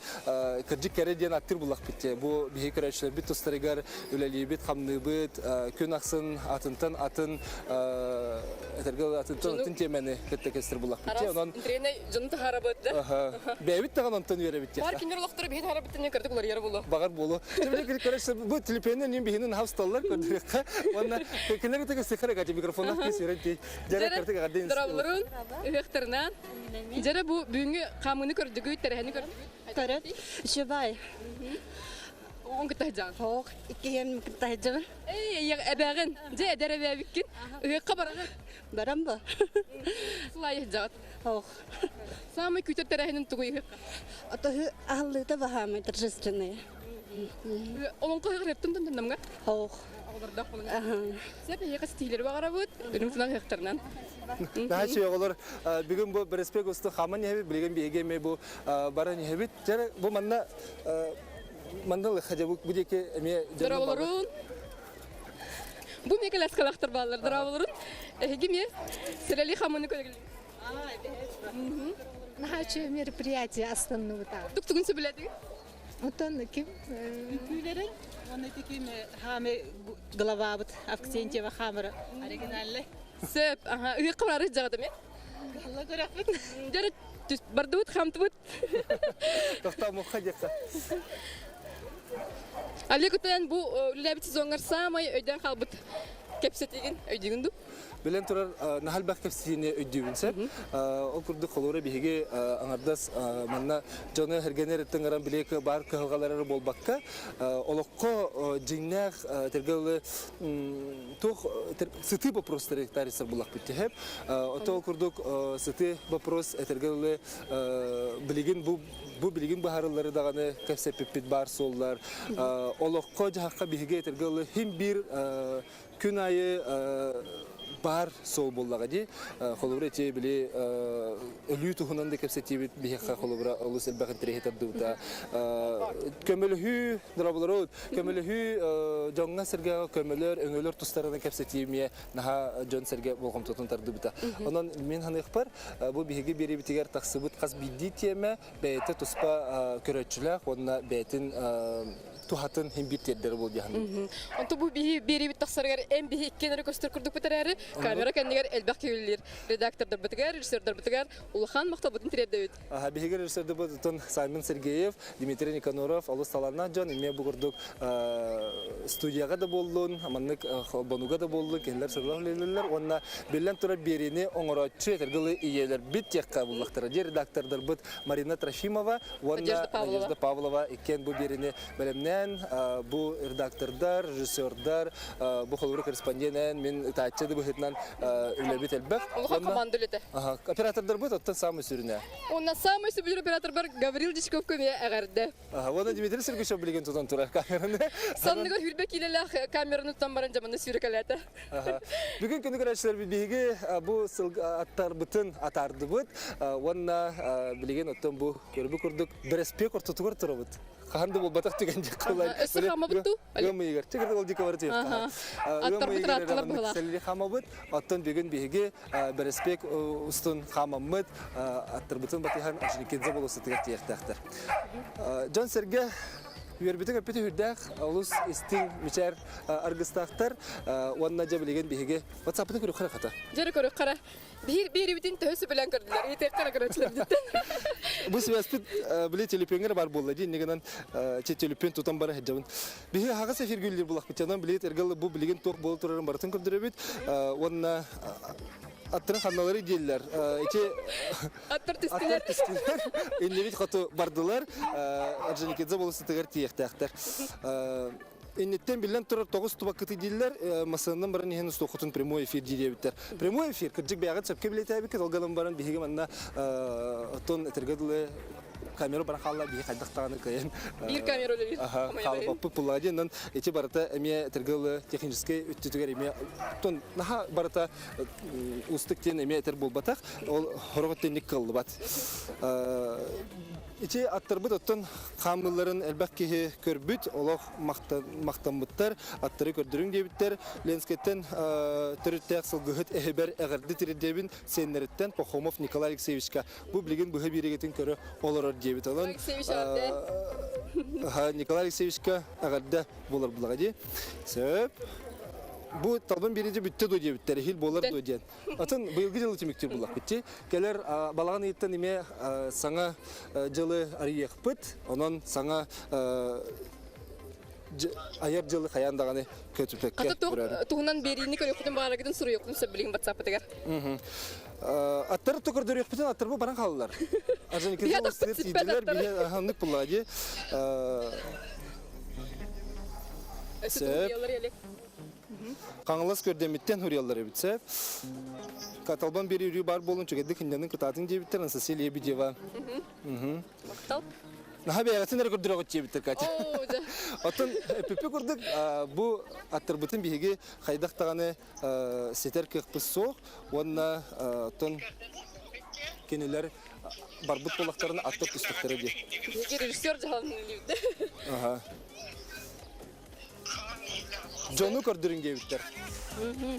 кырдьык кэрэ диэн аттыыр буллахпыт дии. Бу биһиги көрөөччүлэрбит тустарыгар үлэлиибит, хамныыбыт, күн ахсын атынтан атын этэргэ атынтан атын тиэмэни кытта кэстэр буллахпыт дии. Онон Тренер дьону таһаарабыт да. Бэйэбит даҕаны онтон үөрэбит Бар кинилэр олохторо биһи таһаарабыт кырдык уларыйар буолуо. Багар буолуо. Бу телефоннан ним биһинин хавсталлар көрдүрүккэ. Уонна кинилэр кытта сихара гати микрофоннах кис үөрэн ти. Дьэрэ кырдык агардын. Дороблорун, ыһыахтарынан. Дьэрэ бу бүгүҥҥү хаамыыны көрдүгүт, тэрээһини көрдүгүт. Көрөт, үчүгэй. Оҕон кытта сылдьаҕын. Хоох, иккиһин кытта сылдьабын. Эй, эбээҕин, дьэ эдэр эбээбиккин. Ыһыахха бараҕын. Баран бу. Сылайы сылдьаҕыт. Хоох. Самый күтэр тэрээһинин тугуй ыһыахха? Отоһу аһыллыыта баһаамай торжественная. Олоҥхо ыһыаҕар ыттым тымтымнамҥа? Хоох. Оҕолордоох болон. Сөп эһиэхэ ситиһиилэри баҕарабыт, үрүҥ тунах ыһыахтарынан. Наһаа үчүгэй оҕолор бүгүн бу Бэрэспиэк усту хаман иһэбит, билигин биһиги эмиэ бу баран иһэбит. Дьэ бу манна манна ылыхха дьэ бу диэки эмиэ Дорооболорун. Бу миэкэ ласкалаахтар бааллар. Дорооболорун. Эһиги эмиэ сэлэлии хамыны көрүлүн. Наһаа үчүгэй мероприятие астынныбыта. Тук тугун сөбүлээтигит? Оттон ким? Үҥкүүлэрин уонна ити ким хаамы главабыт Авксентьева хаамыра оригинальный. Сөп, аха, ыһыахха барары дьаҕат эмиэ? Алла көрөхпүт. Дьэрэ бардыбыт, хамтыбыт. Тохтоомуохха диэххэ. Олег Утен бу үлэлээбит сезоҥҥар саамай өйдөөн хаалбыт кэпсэтиигин өйдүүгүн дуу? Билэн турар наһаа элбэх кэпсэтиини өйдүүбүн сөп. Ол курдук холура биһиги аҥардас манна дьону эргэнэр ыҥыран били баар кыһалҕалары буолбакка олоххо дьиҥнээх тергелы туох сытыы вопростары таарыйсар буллахпыт түһэп. Ото курдук сытыы вопрос этэргэ билигин бу бу билигин быһаарыллары даҕаны кэпсэппиппит баар суоллар. Олоххо дьаһахха биһиги этэргэ дылы хим биир күн аайы баар суол буоллаҕа дии. Холобура ити били өлүү туһунан да кэпсэтиибит биһиэхэ холобура олус элбэх интэриэһи тардыбыта. Көмөлөһүү, дорооболорут, көмөлөһүү дьоҥҥо-сэргэҕэ көмөлөр, өҥөлөр тустарынан кэпсэтии эмиэ наһаа дьон-сэргэ болҕомтотун тардыбыта. Онон мин саныахпар, бу биһиги биэриибитигэр тахсыбыт хас биирдии тиэмэ бэйэтэ туспа көрөөччүлээх уонна бэйэтин туһатын иһин биир тиэрдэрэ буол диэхин. Онто бу биһи биэриибит тахсарыгар эн биһи иккиэн эрэ көстөр курдукпут эрээри, камера кэннигэр элбэх киһи үлэлиир. Редактордарбытыгар, режиссердарбытыгар улахан махталбытын тириэрдэбит. Биһиги режиссердарбыт Саймон Сергеев, Дмитрий Никаноров олус талааннаах дьон эмиэ бу курдук студияҕа да буоллун, маннык холбонууга да буоллун кинилэр сыралаах үлэлииллэр уонна биллэн турар биэриини оҥорооччу этэргэ дылы ийэлэрбит диэххэ буллахтара. Дьэ редактордарбыт Марина Трофимова уонна Надежда Павлова иккиэн бу биэриини бэлэмнээн бу редактордар, режиссердар, бу холобура корреспонденэн мин ытааччы да быһыытынан үлэбит элбэх. Улахан команда үлэтэ. Оператордарбыт оттон самый сүрүнэ. Уонна самый сөбүлүүр операторбар Гаврил Дичковка эмиэ эҕэрдэ. Уонна Дмитрий Сергеевич билигин тутан турар камераны. Санныгар хүрбэ киилэлээх камераны тутан баран дьаманы сүүрэкэлээтэ. Бүгүн күнү көрөөччүлэрбит биһиги бу сыл аттарбытын атаардыбыт уонна билигин оттон бу көрбүт курдук бэрэспиэк ортотугар турабыт. Хаһан да буолбатах түгэн диэх кылай. Өссө хаамабыт дуу? Ыам ыйыгар. Чэ ол дика барыт Аттарбыт ырааттылар быһылаах. Сэлли хаамабыт. Оттон бүгүн биһиги бэрэспиэк устун хаамаммыт аттарбытын батыһан Орджоникидзе болуоссатыгар тиийиэхтээхтэр. Дьон-сэргэ. Үөрбүтүк өппүтү үрдээх, олус истиҥ мичээр аргыстаахтар. Уонна дьэ билигин биһиги WhatsApp-ытын көрүөххэ хата. Дьэрэ көрүөххэ Биир биэрибитин төһө сөбүлээн көрдүлэр, ыйытыахха эрэ көрөөччүлэрбититтэн. Бу связьпыт били телефоҥҥа бар буолла дии, иннигинэн телефон тутан бара сылдьабын. Биһи аһаҕас эфиргэ үлэлиир булахпыт. Онон билигин эргэл бу билигин туох буола турарын барытын көрдөрөбүт. Уонна аттарын ханналары дииллэр. Ити Аттар түстүлэр. Аттар түстүлэр. Иннибит хоту бардылар. Орджоникидзе болосутугар тиийиэхтээхтэр. Инниттэн биллэн турар тоҕус тубаккыты дииллэр, массыынанан баран иһэн устуоххутун прямой эфир диэбиттэр. Прямой эфир, кырдьык бэйэҕит сөпкө билэтээбиккит, ол гынан баран биһиги манна оттон этэргэ дылы камера баран хаалла биһи хайдах даҕаны кыайан Биир камера үлэлиир. хаалбаппыт буллаҕа диэн онон ити барыта эмиэ этэргэ дылы техническэй өттүтүгэр эмиэ оттон наһаа барыта уустук диэн эмиэ этэр буолбатах ол сорох өттүнник кыаллыбат Ити аттарбыт оттон хаамыыларын элбэх киһи көрбүт, олох махтаммыттар, аттары көрдөрүҥ диэбиттэр. Ленскэттэн төрүттээх сылгыһыт эһэбэр эҕэрдэ тириэрдэбин сиэннэриттэн Пахомов Николай Алексеевичка бу билигин быһа биэригитин көрө олорор диэбит. Онон Николай Алексеевичка эҕэрдэ буолар булаҕа дии. Сөп. Бу талбан биэриитэ бүттэ дуо диэбиттэр, эһиил буолар дуо диэн. Атын быйылгы дьылы түмүктүүр буллахпыт. Кэлэр балаҕан ыйыттан эмиэ саҥа дьылы арыйыахпыт. Онон саҥа айар дьылы хайаан даҕаны көтүпэккэ Хата туһунан биэриини көрүөхпүтүн баҕараргытын суруйуохпутун сөп билигин WhatsApp-ытыгар. Аттары то көрдөрүөхпүтүн аттарбы баран хааллар. Биһи атахпыт сиппэт аттары. Ханнык булла дии. Сөп. Хаҥалас көрдөммүттэн суруйаллар эбит сөп. Каталбан бири үрүү бар буолун чүгэдик хиннянын кытаатын диэбиттэр Анастасия Лебедева. Махтал. Наха бэйэҕитин эрэ көрдөрөҕүт диэбиттэр Катя. Оттон эппиппи курдук бу аттарбытын биһиги хайдах даҕаны ситэр кыахпыт суох уонна оттон кинилэр барбыт буоллахтарына аттар түстэхтэрэ дии. Биһиги режиссер дьаһалын үлэлиибит. Аха. Дьону көрдөрүн диэбиттэр.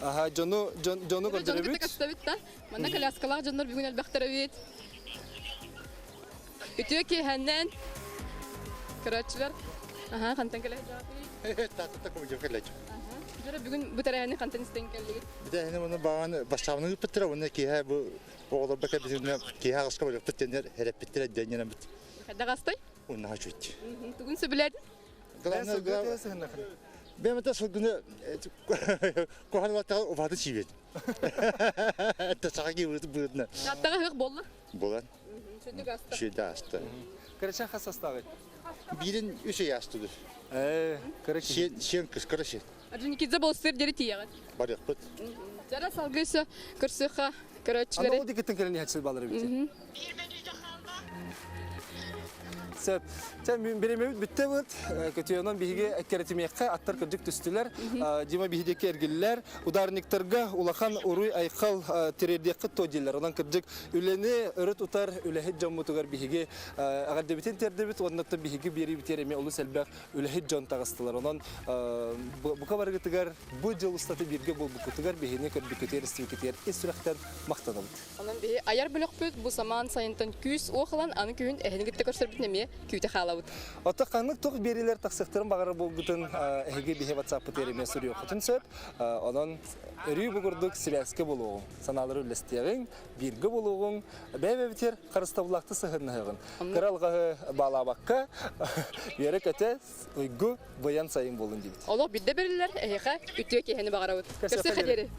Аха, дьону дьону көрдөрөбүт. Дьону кытта да. Манна коляскалаах дьоннор бүгүн элбэхтэр эбит. Үтүө киэһэннэн. Көрөөччүлэр. Аха, хантан кэлэ сылдьаҕытый? Таатта кумдьу кэллэч. Дьөрө бүгүн бу тэрээһини хантан истэн кэллигит? Битээһини уну баҕан башчаабыны ыыппыттара, уонна киэһэ бу оҕолорбо кэлбитинэ киэһэ аҕыска барыахпыт диэннэр эрэппиттэрэ диэн бит. Хайдах астай? Уонна чуть. Тугун сөбүлээтин? Главное, Бэмэтэ сылгыны куһаҕан убааты сиибит. Тасаҕа киирбит быытына. Аттаҕа ыһыах буолла? Буолан. Сүдүк аста. Сүдү аста. Кырачан хас састааҕый? Биирин үс ый астыды. Ээ, кыра киһи. Сиэн кыс кыра сиэн. Орджоникидзе болсыр диэри тиийэҕит. Барыахпыт. Жара салгыы өссө көрсүөххэ көрөөччүлэри. Аны ол дикиттен кэлэн иһэччил балар эбит. Сөп. Чэ, биремебит бүттэ быт. Көтүөнөн биһиги эккэрэтимиэххэ аттар кырдьык түстүлэр. Дима биһидиэкки эргиллэр. Ударниктарга улахан уруй айхал тириэрдиэххит то дииллэр. Онон кырдьык үлэни өрө тутар үлэһит дьоммутугар биһиги эҕэрдэбитин тиэрдэбит уонна биһиги биэриибитигэр эмиэ олус элбэх үлэһит дьон таҕыстылар. Онон бука барыгытыгар бу дьыл устата бииргэ буолбуккутугар биһини көрбүккүтүгэр, истибиккитигэр ис сүрэхтэн махтанабыт. Онон биһи айар бөлөхпүт бу самаан сайынтан күүс уох ылан аны күһүн эһини кытта көрсөрбүтүн эмиэ күүтэ хаалабыт. Оттон ханнык туох биэриилэр тахсыахтарын баҕарар буолгутун эһиги биһи WhatsApp-пытыгар эмиэ суруйуоххутун сөп. Онон өрүү бу курдук сибээскэ буолуоҕуҥ, санаалары үллэстиэҕиҥ, бииргэ буолуоҕуҥ, бэйэ-бэйэбитигэр харыстабыллаахтык сыһыаннаһыаҕын. Кыра алҕаһы баалаабакка, үөрэ-көтө, уйгу, быйан сайын буолун диибит. Олох биирдэ бэриллэр, эһиэхэ үтүө киэһэни баҕарабыт. Көрсүөххэ диэри.